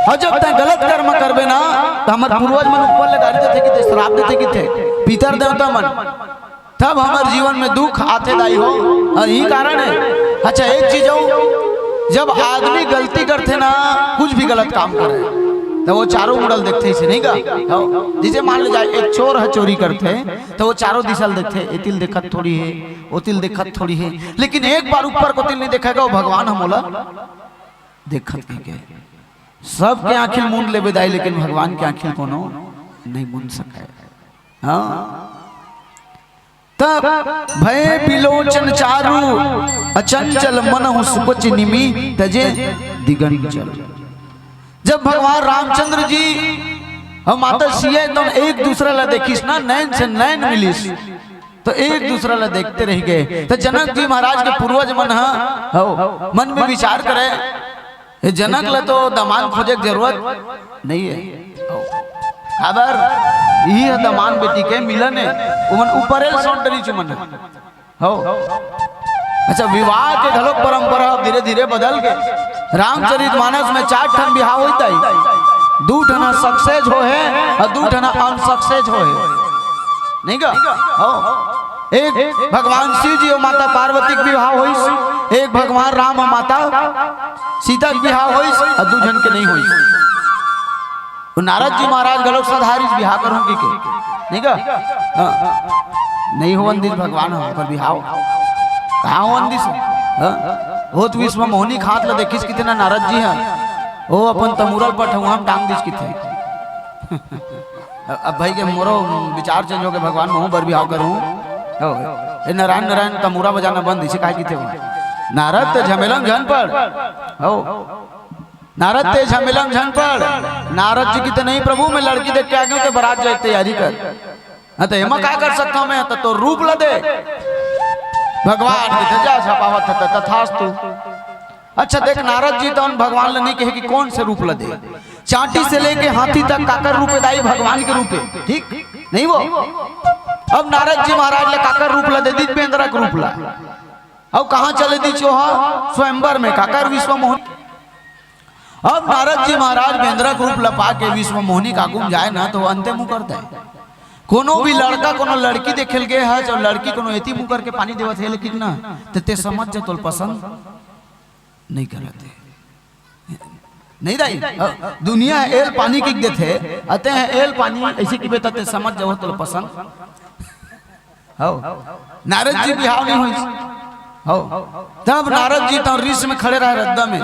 और जब तैं गलत कर्म करबे ना, तो हमर पूर्वज मन ऊपर ले गारी देथे किथे, श्राप देथे किथे, पितर देवता मन, तब हमर जीवन में दुख आथे दाई हो। और यही कारण है। अच्छा, एक चीज हो, जब आदमी गलती करथे ना, कुछ भी गलत काम करे, तो वो चारों मुड़ल देखथे, इसे नहीं गा? हो। जैसे मान ले जाए, एक चोर है, चोरी करथे, तो वो चारों दिशा ल देखथे, एतिल देखत थोड़ी है, ओतिल देखत थोड़ी है, लेकिन एक बार ऊपर कोतिल नहीं देखेगा, वो भगवान हम ओला देखत कहिके। सबके आँखिल मूंद लेबे दाई, लेकिन भगवान के आँखिल कोनो नहीं मूंद सके। हाँ। तब भय बिलोचन चारु, अचंचल मनहु सुपच निमि, तजे दिगंचल। जब भगवान रामचंद्र जी और माता सिया एकदम एक दूसरा ला देखिस ना, नैन से नैन मिलिस, तो एक दूसरा ला देखते रह गए। तो जनक जी महाराज के पूर्वज मन ह, हो, मन में विचार करे, ये जनक ला तो दमांद खोजे के जरूरत नहीं है। हो। काबर? यही है दमांद बेटी के मिलन है। उमन ऊपरे सोन डरी चुमन है। हो। अच्छा, विवाह के घलोक परंपरा अब धीरे-धीरे बदल के रामचरित मानस में चार ठन बिहाव होत हे, दू ठन ह success हो हे और दू ठन ह unsuccess हो हे, नहीं गा? हो। एक भगवान शिव जी और माता पार्वती के बिहाव होइस, एक भगवान राम और माता सीता के बिहाव होइस और दू झन के नहीं होइस। तो नारद जी महाराज घलोक सधारिस बिहाव करहूं कहिके, नहीं गा? हाँ। नहीं होवन दिस भगवान ह, पर बिहाव कहाँ होवन दिस? हाँ? वो तो विश्व मोहनी खात ल देखिस किथे ना नारद जी ह, वो अपन तमूरा ल पठउहा म टांग दिस किथे। अब भाई के मोरो विचार change हो गए, भगवान महूं बर बिहाव करहूं। हो, ए नारायण नारायण तमूरा बजाना बंद, इसे काहे किथे हो? नारद ते झमेला म झन पड़। हो। नारद ते झमेला म झन पड़। नारद जी किथे नहीं प्रभु, मैं लड़की देख के आ गया हूं, ते बरात जाए तैयारी कर। हाँ, तो एमा का कर सकता हूं मैं? तो, तो रूप ला दे। भगवान किथे जा सपावत है, तो तथास्तु। अच्छा देख, नारद जी तो भगवान ला नहीं कहे कि कौन से रूप ला दे। चांटी से लेके हाथी तक काकर रूप हे दाई? भगवान के रूप हे, ठीक? नहीं वो। अब नारद जी महाराज ला काकर रूप ला दे दिस? बेंदरा के रूप ला। अब कहाँ चले दिस ओहा? स्वयंवर में। काकर? विश्व मोहनी। अब नारद जी महाराज बेंदरा के रूप ला पाके विश्व मोहनी के आगू म जाए ना, तो अंते मुंह करता है। कोनो भी लड़का कोनो लड़की देखे ल गे हे, जब लड़की कोनो एती मुंह करके पानी देवत हे, लेकिन ना, ते, ते समझ जा, तोला पसंद नहीं करत हे। नहीं दाई, दुनिया ह एल पानी कहिके देथे, अते ह एल पानी ऐसे कहिबे त ते समझ जाओ, तोला पसंद हो। नारद जी बिहाव नहीं होइस। हो। तब नारद जी तो रिस में खड़े रहे रद्दा में।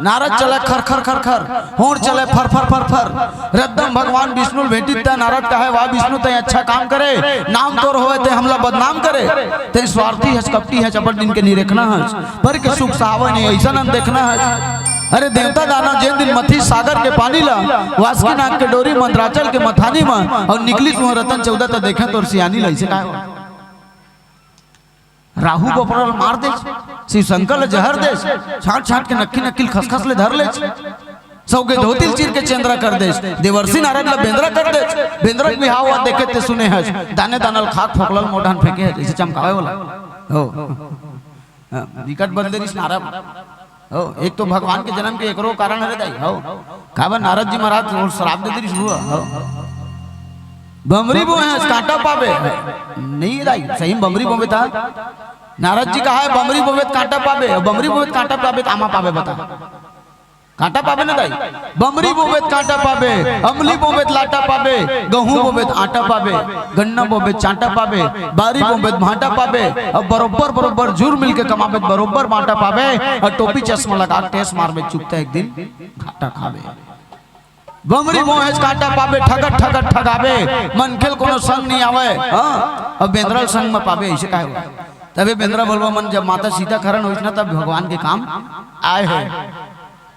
नारद चले खर खर खर खर, होड़ चले फर फर फर फर। रद्दा म भगवान विष्णु ल भेंटिस त नारद कहे, "वाह विष्णु, तैं अच्छा काम करे, नाम तोर होवे, तैं हमला बदनाम करे, तैं स्वार्थी हस, कपटी हस, अपन दिन के निरेखना हस।" पर के सुख सहावय नहीं, ऐसा नन देखना है। अरे देवता दानव जेन दिन मथी सागर के पानी ला, वासुकी नाग के डोरी मंदराचल के मथानी मा, और निकली तुह रतन चौदह त देखे तोर सियानी ला, इसे कहा। राहु बपरा ल मार देस, शिव शंकर ल जहर देस, छांट छांट के नक्की नक्की ल खसखस ले धर लेस, सौगे धोती ल चीर के चेंदरा कर देस, देवर्षि नारद ल बेंदरा कर देस, बेंदरा के बिहाव हुआ देखे ते सुने हस, दाने दाना ल खाक फोकला ल मोढ़ा म फेंके हस, इसे चमकावे वाला। हो। हाँ, बिकट बदले रिस नारद। हो, एक तो भगवान के जन्म के एकरो कारण हरे दाई, हो। काबर नारद जी महाराज वो श्राप दे दे रिस हुआ, हो। बमरी बोहे हस कांटा पाबे। नहीं दाई, सही म बमरी बोबे ता। नारद जी कहा है, "बमरी बोबे त कांटा पाबे, बमरी बोबे त कांटा पाबे त आमा पाबे बता।" कांटा पाबे ना दाई? बमरी बोबे त कांटा पाबे, अमली बोबे त लाटा पाबे, गहूं बोबे त आटा पाबे, गन्ना बोबे त चांटा पाबे, बारी बोबे त भांटा पाबे, और बरोबर बरोबर जुर मिल के कमाबे त बरोबर बांटा पाबे, और टोपी चश्मा लगा के टेस मारबे, चुकता एक दिन घाटा खाबे। बमरी बोहे हस कांटा पाबे, ठगत ठगत ठगाबे, मनखे ल कोनो संग नहीं आवे, हाँ, अब बेंदरा ल संग में पाबे, ऐसे काहे हो? तबे बेंदरा बलवा मन जब माता सीता के हरण होइस ना, तब भगवान के काम आए हे।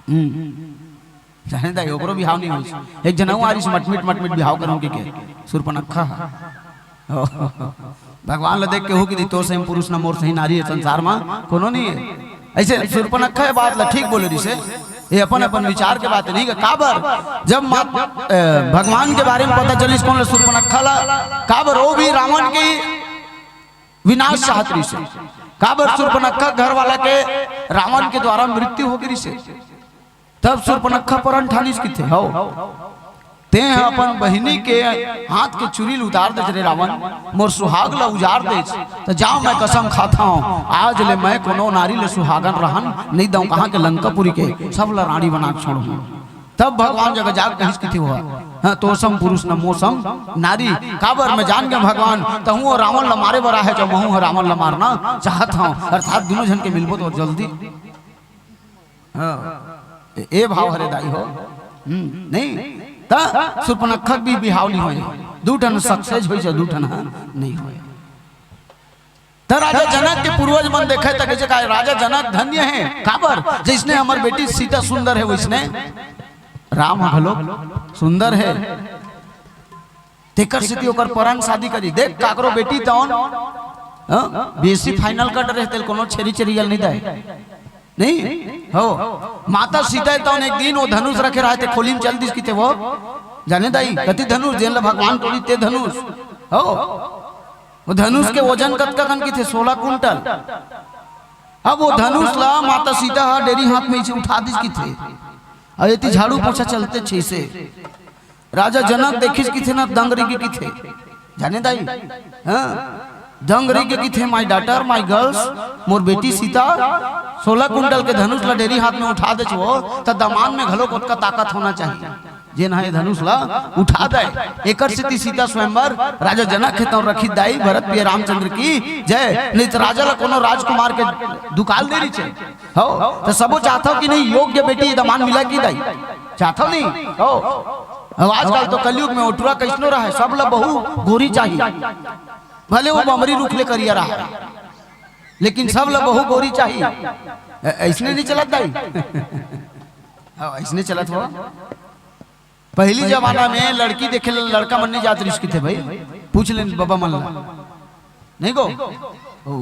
हम्म। जाने दाई, ओकरो बिहाव नहीं होइस। एक झन अउ आ रहिस, मटमिट मटमिट बिहाव करहूं कहिके, सुरपनखा ह। भगवान ल देख के हो कि तो सही पुरुष न मोर सही नारी हे संसार म कोनो नहीं हे। अइसे सुरपनखा ये बात ल ठीक बोले रहिसे, ये अपन अपन विचार के बात नहीं हे। काबर जब मात, ए, भगवान के बारे म पता चलिस कोन ल, सुरपनखा ल, काबर वो भी रावण के विनाश चाहत रहिसे। काबर सुरपनखा घर वाला के रावण के द्वारा मृत्यु हो गे रहिसे। तब सुरपनखा परन ठानिस किथे, "हव, तें ह अपन बहिनी के हाथ के चूरी ल उतार देच रे रावण, मोर सुहाग ल उजाड़ देच, त जाव, मैं कसम खाथंव, आज ले मैं कोनो नारी ले सुहागन रहन नइ दंव, कहां के लंकापुरी के, सब ल रांड़ी बना के छोड़हूं।" तब भगवान जगह जाके कहिस किथे, "वो ह, हां, तोसम पुरुष न मोसम नारी, काबर मैं जान गेंव भगवान, तहूं वो रावण ल मारे बर आहे, जब महूं ह रावण ल मारना चाहत हंव, अर्थात दूनों झन के मिलबो तो जल्दी।" हां, ए, ए भाव हरे दाई हो। हम्म, नहीं, त सुरपनखा के भी बिहाव नहीं होय, दू ठन success होइस, दू ठन ह नहीं होय। त राजा जनक के पूर्वज मन देखे त कहिसे, "काय राजा जनक धन्य हे, काबर जइसने हमर बेटी सीता सुंदर हे, वइसने राम ह घलो सुंदर हे।" तेकर सेती ओकर परन शादी करी। देख, काकरो बेटी तौन, हां, B S C final cut रहे, तेल कोनो छेरी चेरियल नहीं दाय। नहीं हो, माता सीता तौन एक दिन वो धनुष रखे रहे, ते खोली म चल दिस किथे वो। जाने दाई, कति धनुष, जेन ल भगवान तोड़ी ते धनुष। हो, वो धनुष के वजन कतका कन किथे? सोलह कुंटल। अब वो धनुष ला माता सीता ह डेरी हाथ में इसे उठा दिस किथे, अउ एती झाड़ू पोछा चलते छे से। राजा जनक देखिस किथे ना, दंग रहिगे किथे। जाने दाई, हां, दंग रहिगे किथे, "My daughter, my girls, मोर बेटी सीता, सोलह कुंटल के धनुष ला डेरी हाथ में उठा देच वो, त दमान में घलो ओतका ताकत होना चाहिए, जेन ह ए धनुष ला उठा दे।" एकर सेती सीता स्वयंवर राजा जनक हे तौन रखिस दाई, भरत प्रिय रामचंद्र की जय। नहीं त राजा ला कोनो राजकुमार के दुकाल दे रहिसे। हो, त सबो चाहथव कि नहीं, योग्य बेटी दमान मिला कि दाई? चाहथव नहीं? हो। अब आजकल तो कलयुग में ओटरा कइसनो रहे, सब ला बहू गोरी चाहिए, भले वो बमरी रूख ले करिया रहे, लेकिन सब ला बहू गोरी चाहिए। ए-, अइसने नहीं चलत दाई? हां, अइसने चलत हो। पहिली जमाना में लड़की देखे ल लड़का मन नहीं जात रहिस किथे भाई, पूछ लेन बबा मन ला। नहीं गो? ओ।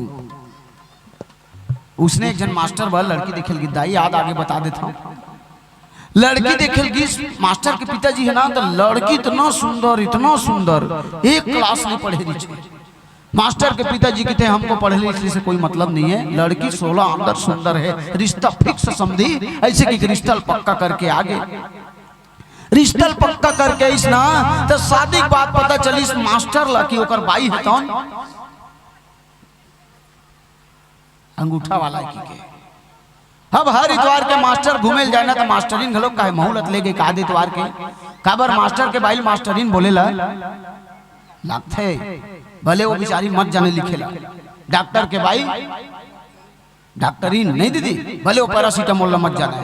उसने एक झन मास्टर बर लड़की देखे ल गिस दाई, याद आगे बता देथंव। लड़की देखे ल गिस, मास्टर के पिताजी हे ना, त लड़की इतना सुंदर, इतना सुंदर, एक class नहीं पढ़े रहिस। मास्टर के पिताजी किथे, "हमको पढ़े लिखने से कोई मतलब नहीं है, लड़की सोलह अंदर सुंदर है, रिश्ता fix समझी, अइसे कि रिश्ता ल पक्का करके आगे।" रिश्ता ल पक्का करके आइस ना, त शादी के बाद पता चलिस मास्टर ला कि ओकर बाई हे तौन अंगूठा वाला हे कहिके। अब हर इतवार के मास्टर घूमे ल जाए ना, त मास्टरिन घलो कहे, "महूं ल त ले गे का दे इतवार के।" काबर मास्टर के बाई ल मास्टरिन बोले ला लागथे, भले वो बिचारी मत जाने लिखे ला। डॉक्टर के बाई, डॉक्टरिन नहीं दीदी, भले वो पैरासिटामोल ला मत जाने।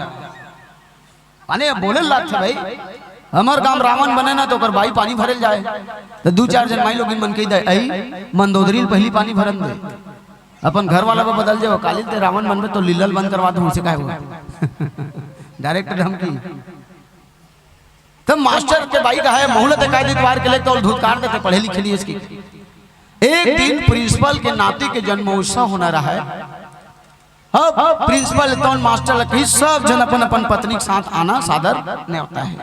माने बोले ल लागथे भाई, हमर गांव रावण बने ना, त ओकर बाई पानी भरे ल जाए, त दू चार झन माई लोगिन मन कहि दे, "अई, मंदोदरी ल पहिली पानी भरन दे।" अपन घर वाला बर बदल जाओ, "काली ल ते रावण बनबे त लीला ल बंद करवा दूं," अइसे कहे वो। Direct धमकी। त मास्टर के बाई कहे, "महूं ल ते का दे इतवार के, ले त ओला धुतकार दे, ते पढ़े लिखे नहीं हे इसकी।" एक दिन प्रिंसिपल के नाती के जन्मोत्सव होना रहे। अब प्रिंसिपल तौन मास्टर ल कहिस, "सब झन अपन अपन पत्नी के साथ आना, सादर नेवता हे।"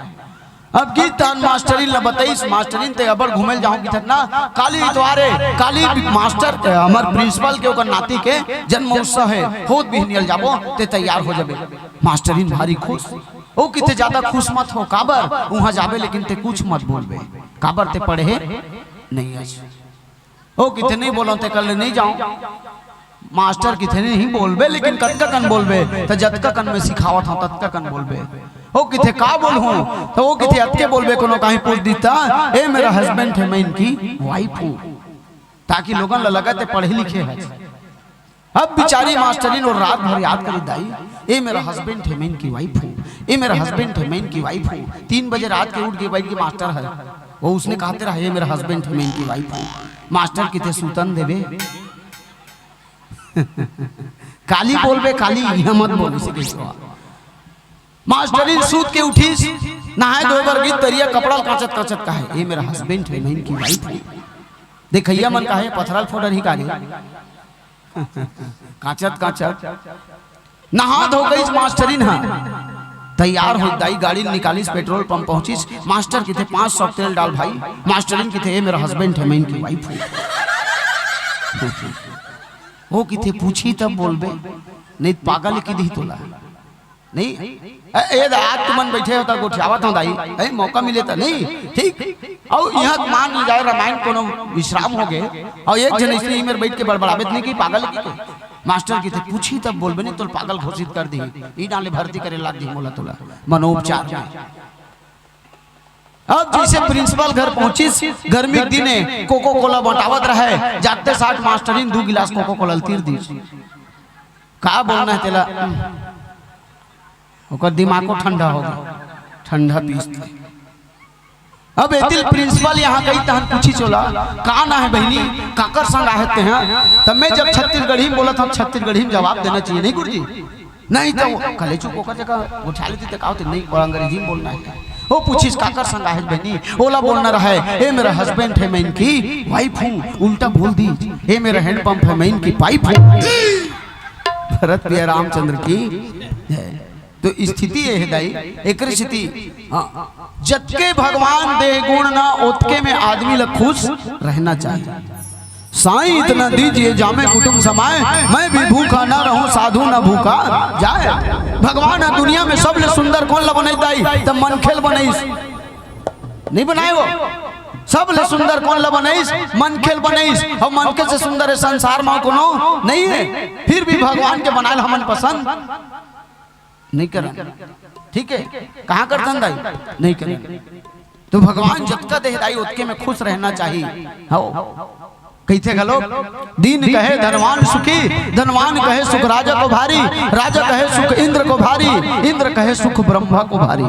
अब गिस तौन मास्टरिन ल बताइस, मास्टरिन ते अब्बड़ घूमे ल जाहूं किथस ना, "काली इतवार हे, काली मास्टर, हमर प्रिंसिपल के ओकर नाती के जन्मोत्सव हे, होत बिहनिया ल जाबो, ते तैयार हो जाबे।" मास्टरिन भारी खुश। ओ किथे, "ज्यादा खुश मत हो, काबर उहां जाबे लेकिन ते कुछ मत बोलबे, काबर ते पढ़े नहीं हस।" ओ किथे, "नहीं बोलंव, तेकर ले नहीं जांव।" मास्टर किथे, "नहीं बोलबे, लेकिन कतका कन बोलबे?" "त जतका कन मैं सिखावत हंव, ततका कन बोलबे।" ओ किथे, "का बोलहूं?" त ओ किथे, "अतके बोलबे, कोनो कहीं पूछ दिस त, 'ए मेरा husband है, मैं इनकी wife हूं,' ताकि लोगन ल लगे ते पढ़े लिखे हस।" अब बिचारी मास्टरिन ओ रात भर याद करिस दाई, "ए मेरा husband है, मैं इनकी wife हूं, ए मेरा husband है, मैं इनकी wife हूं।" तीन बजे रात के उठ के बइठ गे मास्टर ह, ओ उसने कहत रहा, "ए मेरा husband है, मैं इनकी wife हूं।" मास्टर किथे, "सुतन देबे।" "काली बोलबे, काली, इहां मत बोल," अइसे कहिस। मास्टरिन सूत के उठिस, नहाय धोय बर गिस तरिया, कपड़ा ल कांचत कांचत कहे, "ए मेरा हस्बैंड हे, मैं इनकी वाइफ हूँ।" देखइया मन कहे, "पथरा ल फोड़रही का रे?" कांचत कांचत नहा धो गईस मास्टरिन ह, तैयार हो दाई, गाड़ी ल निकालिस, पेट्रोल पंप पहुंचिस। मास्टर किथे, "पाँच सौ तेल डाल भाई।" मास्टरिन किथे, "ए मेरा हस्बैंड हे, मैं इनकी वाइफ हूँ।" वो किथे, "पूछी तब बोलबे, नहीं त पागल की दी तोला।" नहीं, ए, ए दा, आज तुमन बैठे हो त गोठियावत हो दाई, ए, मौका मिले त नहीं, ठीक। अउ इहाँ मान ले जाए, रामायण कोनो विश्राम हो गए, अउ एक झन स्त्री मेर बैठ के बड़बड़ाबे त नहीं कि पागल की के। मास्टर किथे, "पूछी तब बोलबे, नहीं तोला पागल घोषित कर दी, ई डाले भर्ती करे लाग जी मोला तोला मनोपचार में।" अब जैसे प्रिंसिपल घर पहुंचिस, गर्मी के दिने कोको कोला बंटावत रहे, जाते साठ मास्टरिन दू गिलास कोको कोला ल तीर दीस। का बोलना हे तेला? ओकर दिमागो ठंडा हो गे, ठंडा पीस दे। अब एतिल प्रिंसिपल यहाँ गई, तहन पूछिस ओला, "का ना हे बहिनी, काकर संग आहे तेहा?" त मैं जब छत्तीसगढ़ी में बोलत हंव, छत्तीसगढ़ी में जवाब देना चाहिए, नहीं गुरुजी? नहीं त वो कले चुप ओकर जगह उठा लेती त का होते, नहीं, वो अंग्रेजी में बोलना हे। वो पूछिस, "काकर संग आहे बहिनी?" ओला बोलना रहे, "ए मेरा हस्बैंड हे, मैं इनकी वाइफ हूँ।" उल्टा बोल दी, "ए मेरा हैंडपंप हे, मैं इनकी पाइप हूँ।" भरत भैया रामचंद्र की जय। तो स्थिति ये हे दाई, एकर स्थिति, हाँ, जतके भगवान दे गुण ना, ओतके में आदमी ला खुश रहना चाहिए। "साईं इतना दीजिए जामे कुटुंब समाए, मैं भी भूखा ना रहूं साधु ना भूखा जाए।" भगवान ह दुनिया में सबले सुंदर कोन ला बनई दाई? त मनखे ल बनईस, नहीं बनाए वो। सबले सुंदर कोन ला बनईस? मनखे ल बनईस। अउ मनखे से सुंदर ए संसार म कोनो नहीं हे। फिर भी भगवान के बनाए ल हमन पसंद नहीं करन। ठीक हे, कहाँ करथन दाई? नहीं करन। तो भगवान जतका दे दाई, ओतके में खुश रहना चाहिए। हो, कहिथे घलो, "दीन कहे धनवान सुखी, धनवान कहे सुख राजा को भारी, राजा कहे सुख इंद्र को भारी, इंद्र कहे सुख ब्रह्मा को भारी।"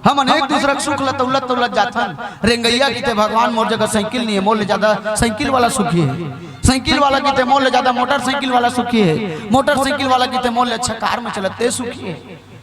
हमन एक दूसरा के सुख ल तौलत तौलत जाथन। रेंगइया किथे, "भगवान मोर जगह साइकिल नहीं हे, मोर ले ज्यादा साइकिल वाला सुखी हे।" साइकिल वाला किथे, "मोर ले ज्यादा मोटरसाइकिल वाला सुखी हे।" मोटरसाइकिल वाला किथे, "मोर ले अच्छा कार में चलत ते सुखी हे।"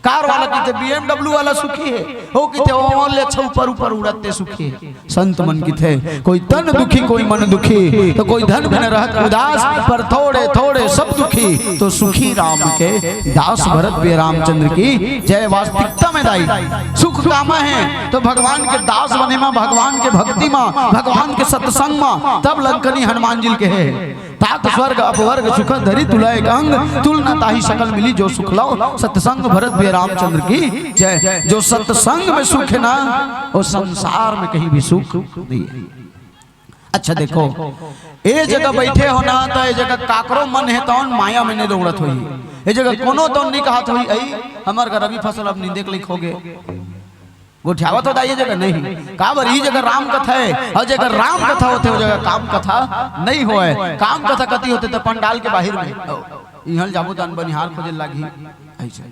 कार वाला किथे, "बीएमडब्ल्यू वाला सुखी हे।" वो किथे, "मोर ले अच्छा ऊपर ऊपर उड़त ते सुखी हे।" संत मन किथे, "कोई तन दुखी कोई मन दुखी, तो कोई धन बिन रहत उदास, पर थोड़े थोड़े सब दुखी, तो सुखी राम के दास।" भरत भैया रामचंद्र की जय। वास्तविकता में दाई सुख कामा हे तो भगवान के दास बने मा, भगवान के भक्ति मा, भगवान के सत्संग मा, तब लंकनी हनुमान जी ल कहे, "ताक स्वर्ग अपवर्ग सुख धरी तुला एक अंग, तुल न ताहि सकल मिली जो सुख लव सत्संग।" भरत भैया रामचंद्र की जय। जो सत्संग में सुख हे ना, वो संसार में कहीं भी सुख नहीं हे। अच्छा देखो, ए जगह बैठे हो ना, त ए जगह काकरो मन हे तौन माया में नहीं दौड़त होही। ए जगह कोनो तौन नहीं कहत होही, "अई, हमर घर रबी फसल अब नींदे के लइक हो गे।" गोठियावत हो दाई ए जगह नहीं। काबर ई जगह राम कथा हे, अउ जगह राम कथा होथे, ओ जगह काम कथा नहीं होय। काम कथा कति होथे त पंडाल के बाहिर में। इहाँ ल जाबो तन बनिहार खोजे लागही। ऐसे।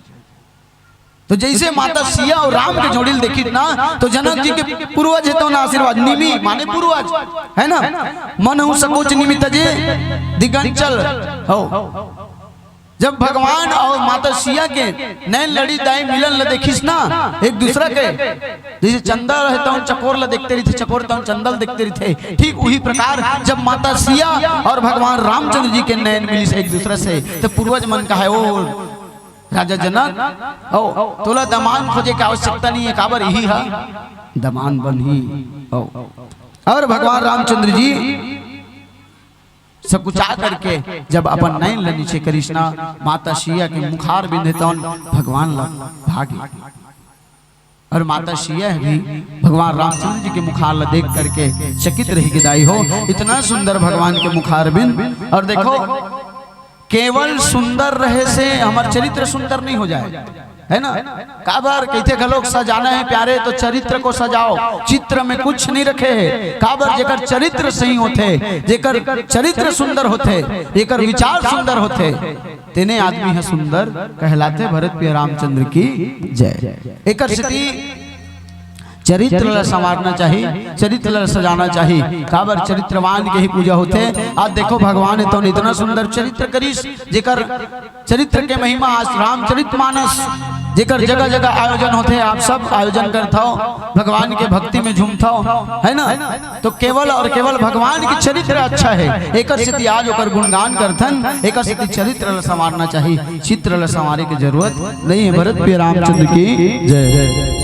तो जैसे माता सिया अउ राम के जोड़ी ल देखिस ना, तो जनक जी के पूर्वज हे तौन आशीर्वाद, निमि माने पूर्वज, हे ना? "मन हूँ सकोच निमि तजे दिगंचल हो।" जब भगवान अउ माता सिया के नैन लड़ी दाई मिलन ल देखिस ना एक दूसरा के, जैसे चंदा हे तौन चकोर ल देखते रहिथे, चकोर तौन चंदा ल देखते रहिथे, ठीक उही प्रकार जब माता सिया अउ भगवान रामचंद्र जी के नैन मिलिस एक दूसरा से, त पूर्वज मन कहे, "ओ राजा जनक, ओ तोला दमांद खोजे के आवश्यकता नहीं हे, काबर इही ह दमांद बनही।" ओ अउ भगवान रामचंद्र जी सकुचा करके जब अपन नैन ल नीचे करिस ना, माता सिया के मुखार बिंद हे तौन भगवान ल भागे। अउ माता सिया भी भगवान रामचंद्र जी के मुखार ल देख करके चकित रहि गे दाई हो, इतना सुंदर भगवान के मुखार बिंद। अउ देखो, केवल सुंदर रहे से हमर चरित्र सुंदर नहीं हो जाय, हे ना? काबर कहिथे घलोक, "सजाना है प्यारे तो चरित्र को सजाओ, चित्र में कुछ नहीं रखे है।" काबर जेकर चरित्र सही होथे, जेकर चरित्र सुंदर होथे, जेकर विचार सुंदर होथे, तेने आदमी ह सुंदर कहलाथे। भरत प्रिय रामचंद्र की जय। एकर सेती चरित्र ल संवारना चाही, चरित्र ल सजाना चाही, काबर चरित्रवान के ही पूजा होथे। आज देखो, भगवान हे तौन इतना सुंदर चरित्र करिस, जेकर चरित्र के महिमा आज रामचरित मानस जेकर जगह जगह आयोजन होथे, आप सब आयोजन करथव, भगवान के भक्ति में झूमथव, है ना? तो केवल और केवल भगवान के चरित्र अच्छा है, एकर सेती आज ओकर गुणगान करथन, एकर सेती चरित्र ल संवारना चाहिए, चित्र ल संवारे के जरूरत नहीं है। भरत प्रिय रामचंद्र की जय।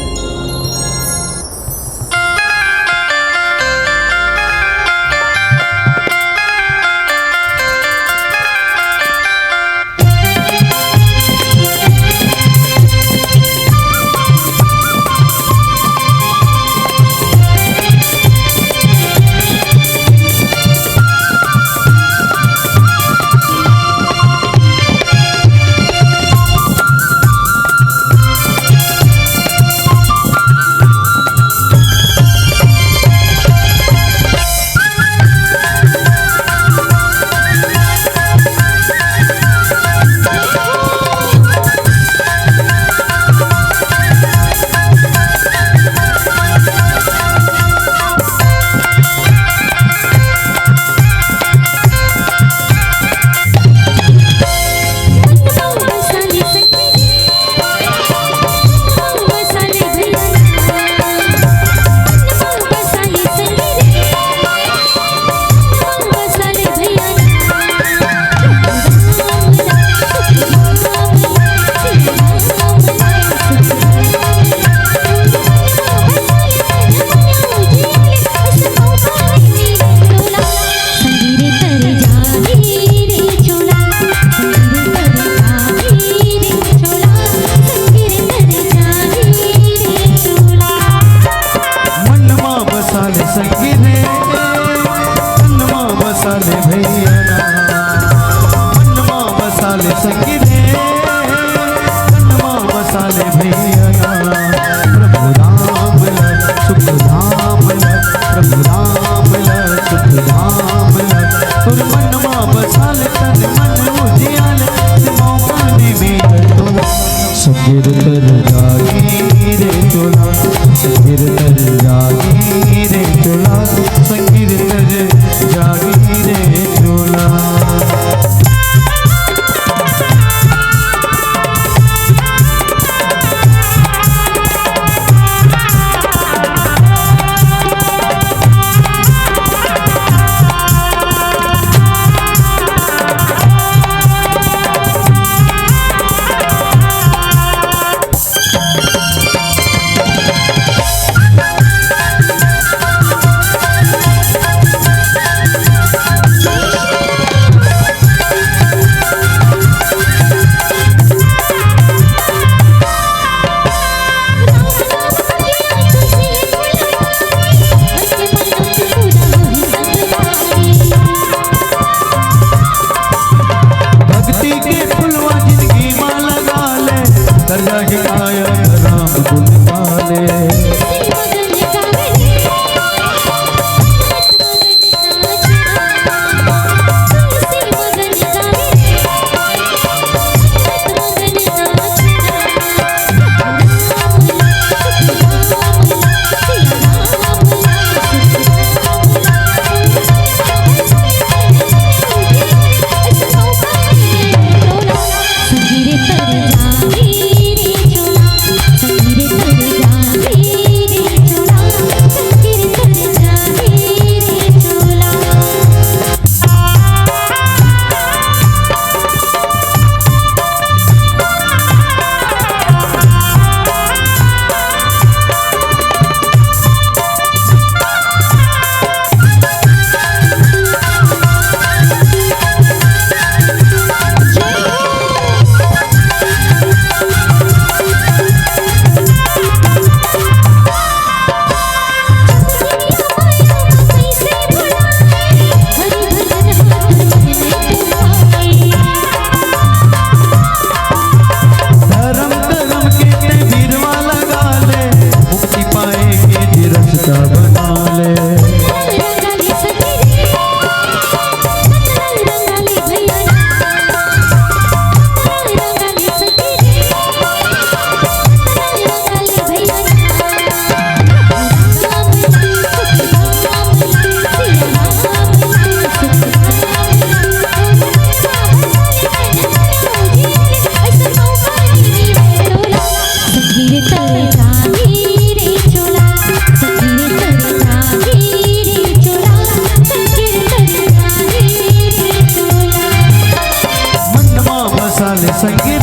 संग रे,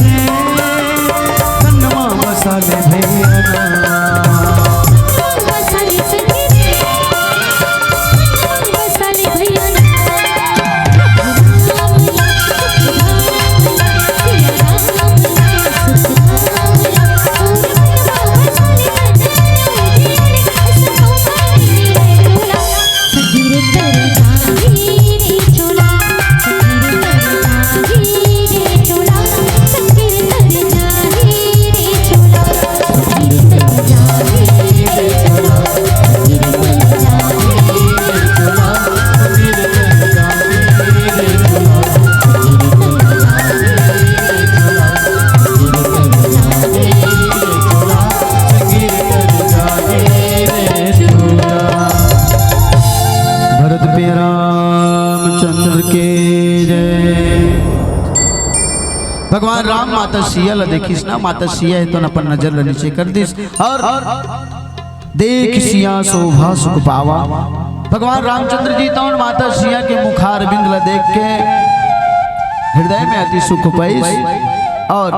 कनमा बसा ले भैया ना। बसा ले संग रे, कनमा बसा ले भैया ना। भरत प्रिय रामचंद्र के जय। भगवान राम माता सिया ला देखिस ना, माता सिया हे तो अपन नजर ला नीचे कर दिस और देख सिया शोभा सुख पावा। भगवान रामचंद्र जी तो माता सिया के मुखारविंद ला देख के हृदय में अति सुख पाइस और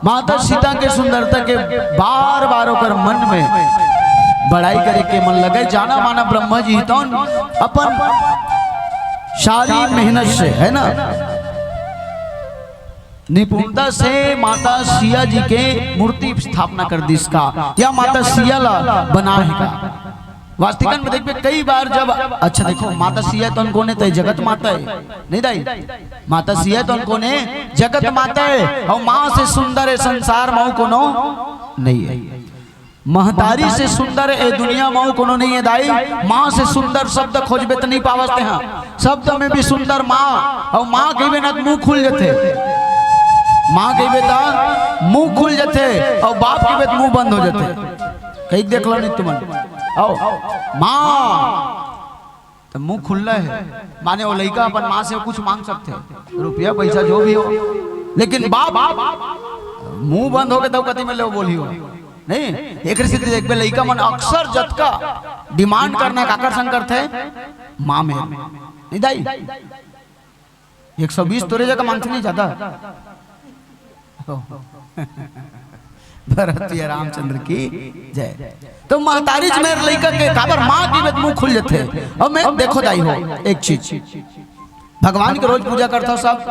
माता सीता के सुंदरता के बार बार ओकर मन में बड़ाई करे के मन लगे। जाना माना ब्रह्मा जी तो अपन सारी मेहनत से, है ना, निपुणता से माता सिया जी के मूर्ति स्थापना कर दिस का, या माता सिया ला बना हे का। वास्तविकन में देखबे, कई बार जब, अच्छा देखो, माता सिया तो कोन हे, ते जगत माता हे, नहीं दाई? माता सिया तो कोन हे, जगत माता हे। और माँ से सुंदर हे संसार में कोनो नहीं हे। महतारी से सुंदर ए दुनिया में कोनो नहीं हे दाई। माँ से सुंदर शब्द खोजबे त नहीं पावस तेहा। शब्द में भी सुंदर माँ, और माँ कहिबे ना त मुंह खुल जथे। माँ कहिबे त मुंह खुल जथे, और बाप कहिबे त मुंह बंद हो जथे। कहीं देख लो नहीं तुमन, आओ माँ, त मुंह खुल्ला हे, माने वो लइका अपन माँ से कुछ मांग सकथे, रुपया पैसा जो भी हो, लेकिन बाप मुंह बंद होके दो कति में ले बोली हो। नहीं, एक सेती देखबे लइका मन अक्सर जतका डिमांड करना काकर संग करथे, माँ में, नहीं दाई? एक सौ बीस तोरे जगह मांगथे नहीं ज्यादा। भरत प्रिय रामचंद्र की जय। तो महतारी जी मेरे लइका के काबर माँ कहिबे त मुंह खुल जथे। और मैं देखो दाई हो एक चीज, भगवान के रोज पूजा करथो सब,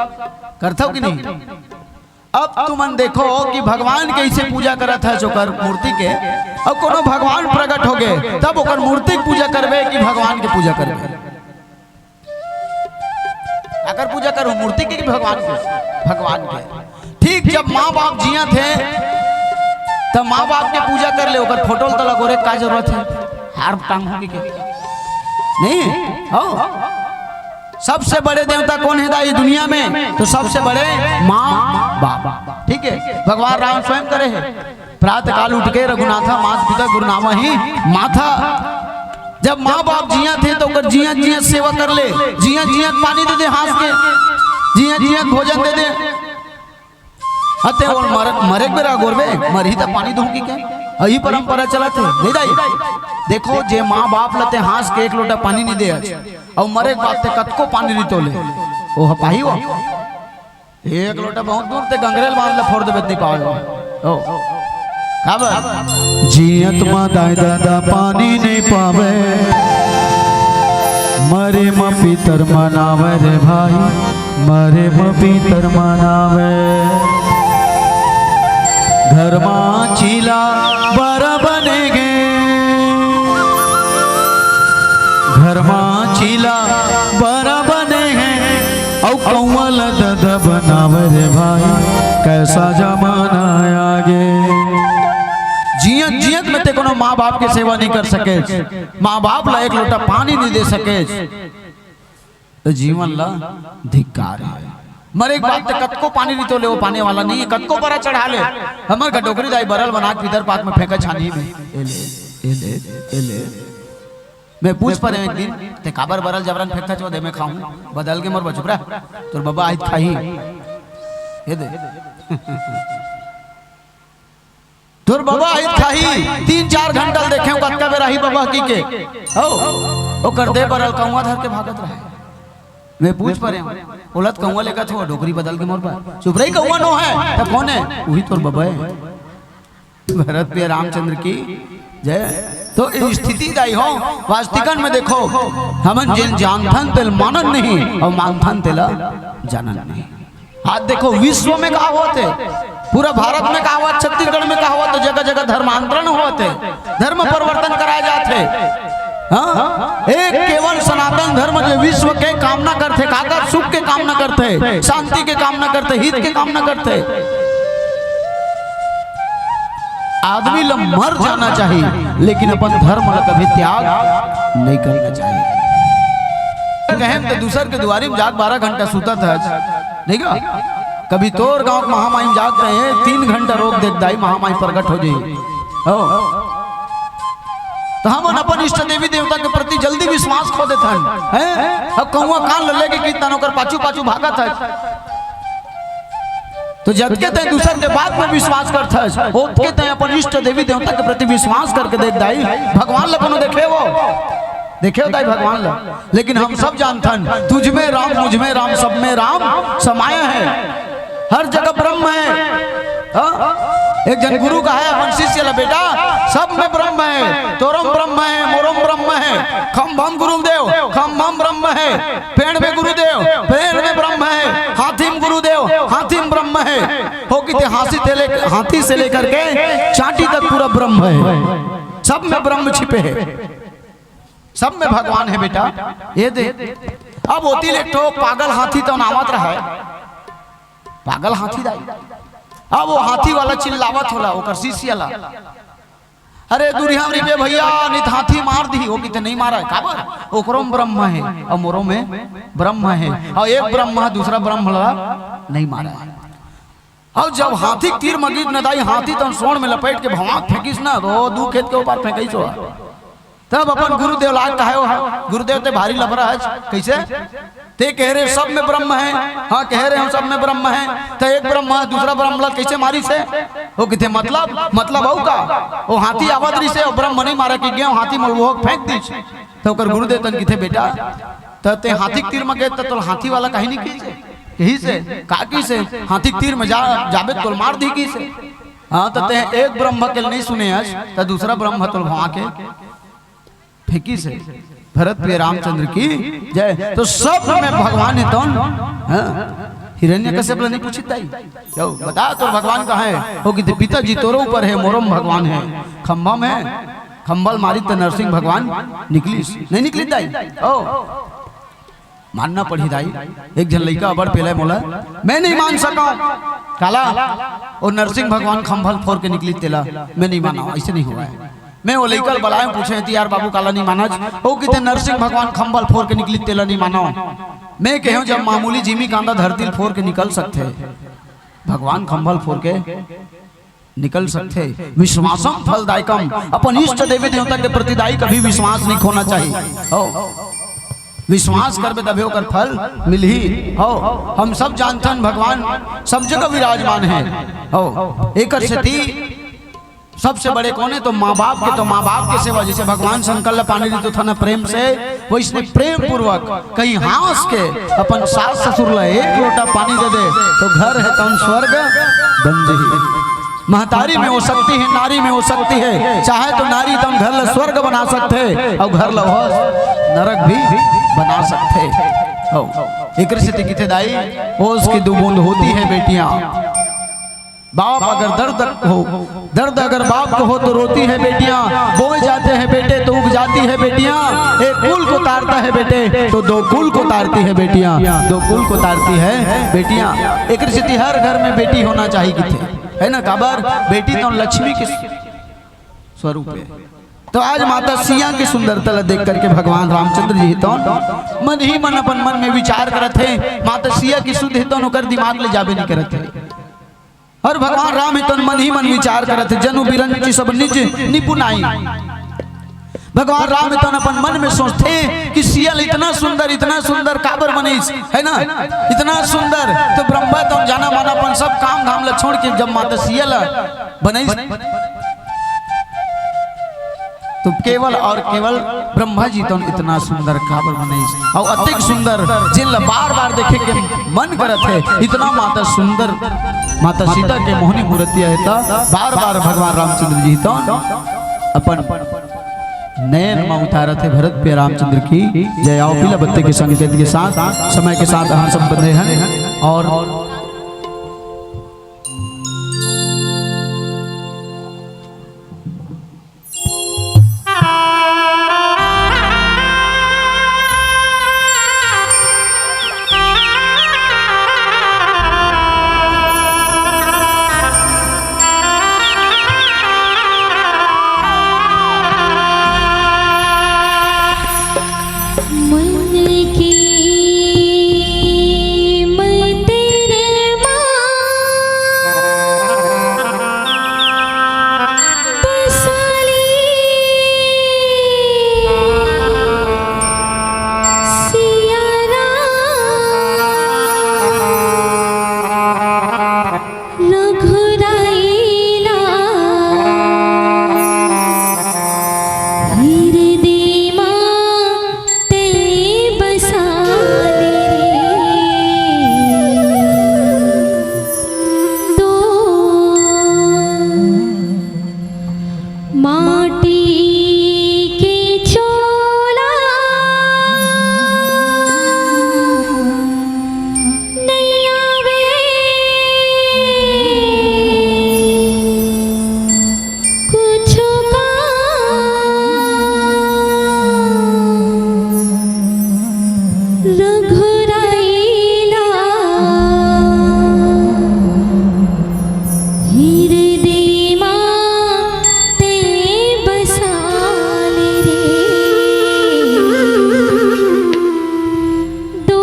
करथो कि नहीं? अब तुमन देखो कि भगवान कैसे पूजा करत हे ओकर मूर्ति के, और कोनो भगवान प्रकट हो गए तब ओकर मूर्ति के पूजा करबे कि भगवान के पूजा करबे? अगर पूजा करो मूर्ति के कि भगवान के? भगवान के। ठीक जब माँ बाप जियत हे, तब माँ बाप के पूजा कर ले, ओकर फोटो ल तो लगोरे का जरूरत हे? हार टांग हो के? नहीं हो। सबसे बड़े देवता कोन हे दाई दुनिया में? तो सबसे बड़े माँ बाप। ठीक हे, भगवान राम स्वयं करे हे। प्रातः काल उठ के रघुनाथा मात पिता गुरु नाम ही माथा। जब माँ बाप जियत हे तो ओकर जियत जियत सेवा कर ले, जियत जियत पानी दे दे हाँस के, जियत जियत भोजन दे दे। अते वो मर, मरे के बेरा गोरबे, मरही त पानी दूंगी के? यही परंपरा चलत हे, नहीं दाई? देखो, जे माँ बाप ल ते हाँस के एक लोटा पानी नहीं दे आज, और मरे के बाद ते कतको पानी नहीं तोले, वो ह पाही वो? एक लोटा बहुत दूर ते गंगरेल बांध ले फोड़ देबे, नहीं पावे वो। ओ, काबर? जियत मा दाई ददा पानी नहीं पावे, मरे म पितर मनावे रे भाई, मरे म पितर मनावे। घर मा चीला बरा बने गे, घर मा चीला बरा बने गे, अउ कौआ ल ददा बनावे रे भाई, कैसा जमाना आ गे। जियत जियत में ते कोनो माँ बाप के सेवा नहीं कर सके, माँ बाप ला एक लोटा पानी नहीं दे सके, तो जीवन ला धिक्कार हे। मरे के बाद ते कतको पानी नहीं तोले, वो पाने वाला नहीं हे, कतको बरा चढ़ा ले। हमर घर डोकरी दाई बरल बना के पितर पात में फेंके छानी में। ए ले, ए ले, ए ले। मैं पूछ परे एक दिन, ते काबर बरल जबरन फेंकत हो, दे मैं खाहूं, बदल के मोर बचपरा, तोर बबा आइत खाही। ये दे। तोर बबा आइत खाही, तीन चार घंटा ल देखेंव, कतका बेर आही बबा कहिके। हो, ओकर दे बरल कौआ धर के भागत रहे। मैं पूछ परे हंव, ओला त कौआ लेगत हो, डोकरी बदल के मोर पास। चुप रही, कौआ नो हे, त कोन हे? उही तोर बबा हे। भरत प्रिय रामचंद्र की जय। तो ये स्थिति दाई हो, वास्तिकन में देखो, हमन जेन जानथन तेला मानन नहीं अउ मानथन तेला जानन नहीं। आज देखो, विश्व में का होत हे, पूरा भारत में का होत, छत्तीसगढ़ में का होत, तो जगह जगह धर्मांतरण होत हे, धर्म परिवर्तन कराए जात हे। हाँ, एक केवल सनातन धर्म जो विश्व के कामना करथे, काकर सुख के कामना करथे, शांति के कामना करथे, हित के कामना करथे। आदमी ल मर जाना चाहिए, लेकिन अपन धर्म ल कभी त्याग नहीं करना चाहिए। कहें तो दूसर के दुआरी में जाके बारह घंटा सुतत हस, नहीं का? कभी तोर गांव के महामाई में जात रहे, तीन घंटा रोक देत दाई, महामाई प्रकट हो जाई। हो। तो हमन अपन इष्ट देवी देवता के प्रति जल्दी विश्वास खो देथन, हैं? अब कौआ कान ल लेके कितन ओकर पाछू पाछू भागत हस। तो जतके तैं दूसर के बात में विश्वास करथस, ओतके तैं अपन इष्ट देवी देवता के प्रति विश्वास करके देख दाई, भगवान ल कोनो देखे हो, देखे हो दाई भगवान ल। लेकिन हम सब जानथन, तुझ में राम, मुझ में राम, सब में राम समाया है, हर जगह ब्रह्म है। हाँ? एक जन गुरु कहे अपन शिष्य ल, बेटा, सब में ब्रह्म है, तोरम ब्रह्म है, मोरम ब्रह्म है, खम्भम गुरुदेव, खम्भम ब्रह्म है, पेड़ में गुरुदेव, पेड़ में ब्रह्म है, हाथी में गुरुदेव, हाथी में ब्रह्म है। हो किथे हाथी से ले, हाथी से लेकर के चांटी तक पूरा ब्रह्म है, सब में ब्रह्म छिपे है, सब में भगवान है बेटा। ये दे, अब ओती ले एक ठो पागल हाथी तो नावत रहा है, पागल हाथी दाई। अब वो हाथी वाला चिल्लावत होला ओकर शिष्य ला, "अरे दुरिहा रहिबे भैया, नहीं तो हाथी मार दिही।" वो किथे नहीं मारा है, काबर? ओकरो में ब्रह्म है और मोरो में ब्रह्म है, और एक ब्रह्म है, दूसरा ब्रह्म ला नहीं मारा है। और जब हाथी के तीर म गिस न दाई, हाथी तन सोंड़ में लपेट के भवाक फेंकिस ना, तो दू खेत के ऊपर फेंकई सो। तब अपन गुरुदेव लाग कहे हो, "गुरुदेव ते भारी लफड़ा है, कैसे? ते कह रहे सब में ब्रह्म है, हाँ कह रहे हो सब में ब्रह्म है, तो एक ब्रह्म है, दूसरा ब्रह्म ला कैसे मारिस?" वो किथे मतलब, मतलब हो का? वो हाथी आवत रहिसे, वो ब्रह्म नहीं मारा कि गयो, हाथी मल वो फेंक दिस। तो ओकर गुरुदेव तन किथे, "बेटा, त ते हाथी के तीर म गे त तोल हाथी वाला कहीं नहीं कीसे, कही से, का कीसे, हाथी के तीर म जा, जाबे तोल मार दी कीसे। हाँ, त ते एक ब्रह्म के नहीं सुने हस, त दूसरा ब्रह्म तोल भवा के फेंकी से।" भरत प्रिय रामचंद्र की जय। तो सब में भगवान है तौन, हाँ? हिरण्यकश्यप ला नहीं पूछित दाई, क्यों बता तोर भगवान कहाँ है? वो किथे, "पिताजी तोरो ऊपर है, मोरो में भगवान है, खम्भा में।" खम्भा ल मारिस त नरसिंह भगवान निकलिस, नहीं निकलिस दाई? ओ, मानना पड़ही दाई। एक झन लइका अबड़ पेलय मोला, मैं नहीं मान सकंव। काला, ओ नरसिंह भगवान खम्भा ल फोर के निकलिस तेला, मैं नहीं मानंव, ऐसे नहीं होवय। मैं वो लइका ल बलाएंव, पूछेंव, "यार बाबू, काला नहीं मानस?" ओ किथे, "नरसिंह भगवान खम्भा ल फोर के निकलिस तेला नहीं मानंव।" मैं कहेंव, "जब मामूली जिमी कांदा धरती ल फोर के निकल सकथे, भगवान खम्भा ल फोर के निकल सकथे।" विश्वासम फलदायकम, अपन इष्ट देवी देवता के प्रति दाई कभी विश्वास नहीं खोना चाहिए। हो, विश्वास करबे तभे ओकर फल मिलही। हो, हम सब जानथन भगवान सब जगह विराजमान है। हो, एकर सेती सबसे बड़े कोन हे? तो माँ बाप के, तो माँ बाप के सेवा। जैसे भगवान शंकर ला पानी देत होथन प्रेम से, वैसने प्रेम पूर्वक कहीं हाँस के अपन सास ससुर ला एक लोटा पानी दे दे, तो घर है तौन स्वर्ग बन जही। महतारी में वो शक्ति है, नारी में वो शक्ति है, चाहे तो नारी तौन घर ला स्वर्ग बना सकथे और घर ला वो नरक भी बना सकथे। हो, एकर सेती किथे दाई, ओस की दो बूंद होती है बेटियां। बाप अगर दर्द हो, दर्द अगर बाप को हो तो रोती है बेटियां, बोए जाते हैं बेटे तो उग जाती है बेटियां, एक कुल को तारता है बेटे तो दो कुल को तारती है बेटियां, दो कुल को तारती है बेटियां। एकर सेती हर घर में बेटी होना चाहिए किथे, है ना? काबर? बेटी तो लक्ष्मी के स्वरूप है। तो आज माता सिया की सुंदरता ला देख करके भगवान रामचंद्र जी तो मन ही मन अपन मन में विचार करत हे, माता सिया की सुध हे तो ओकर दिमाग ले जाबे नहीं करत हे। और भगवान राम हे तो मन ही मन विचार करत हे, "जनु बिरंची सब निज निपुनाई।" भगवान राम हे तो अपन मन में सोचथे कि सिया ल इतना सुंदर, इतना सुंदर काबर बनिस, है ना, इतना सुंदर। तो ब्रह्मा तो जाना माना अपन सब काम धाम ला छोड़ के जब माता सिया ला बनाइस, तो केवल और केवल ब्रह्मा जी तो इतना सुंदर काबर बनाइस, और अतिक सुंदर, जिन ला बार बार देखे के मन करत हे, इतना माता सुंदर, माता सीता के मोहनी मूर्ति हे, तो बार बार भगवान रामचंद्र जी तो अपन नयन में उतारत हे। भरत पे रामचंद्र की जय। आओ पीला बत्ती के संकेत के साथ, समय के साथ हम सब बंधे हैं और मन की मंदिर माँ बसाली सिया राम। रघुराई ला हृदय मा तैं बसा ले रे। तो माटी के चोला नइ आवे कुछु का। रघुराई ला हृदय मा तैं बसा ले रे। दो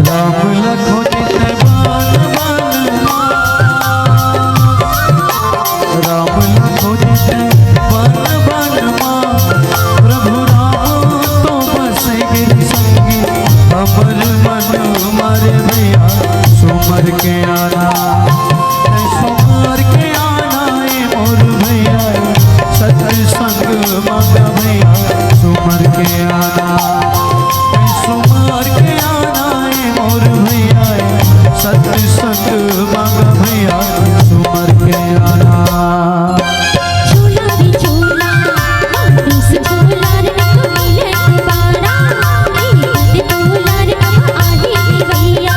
राम लखो जी ते बन बन मा, राम लखो जी ते बन बन मा, प्रभु राम तो बस गिर संगी, अमर मन मारे भैया सुमर के आना। सुमर के आना ए मोर भैया, सत्संग मांगा भैया, सुमर के आना। सुमर के आना ए मोर भैया, सत्संग मांगा भैया, सुमर के आना। झूला रे झूला, मानुष झूला रे, कब मिले दोबारा? ए झूला रे, कब आही भैया?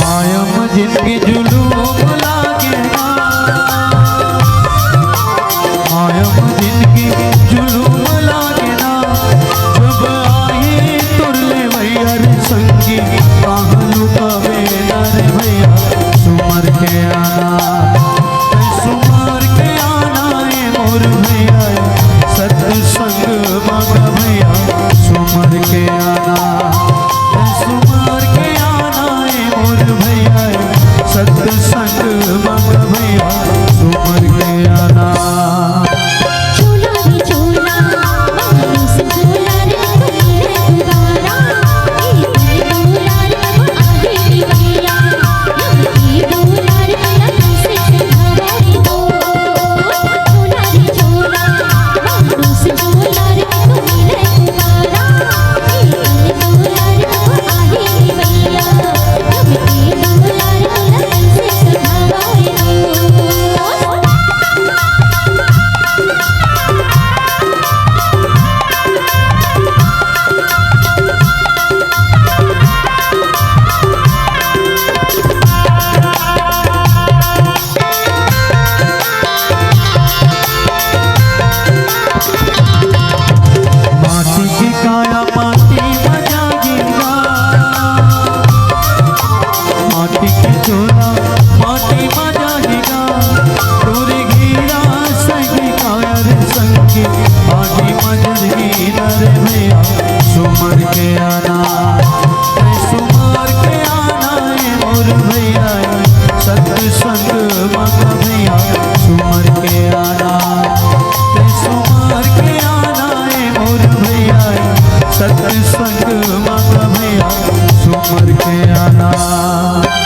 माया म जिनके जुलूम लागे ना, माया म जिनके जुलूम लागे ना, जब आही तोर ले भैया रे संगी, काहलू कबे ना रे भैया, सुमर के आना। सुमर के आना ए मोर भैया, सत्संग मांगा भैया, सुमर के आना। सुमर के आना ए मोर भैया, सत्संग मांगा भैया, सुमर के आना। झूला रे झूला, मानुष झूला रे, कब मिले दोबारा? ए झूला रे, कब आही भैया? ए झूला रे, कब से जाना।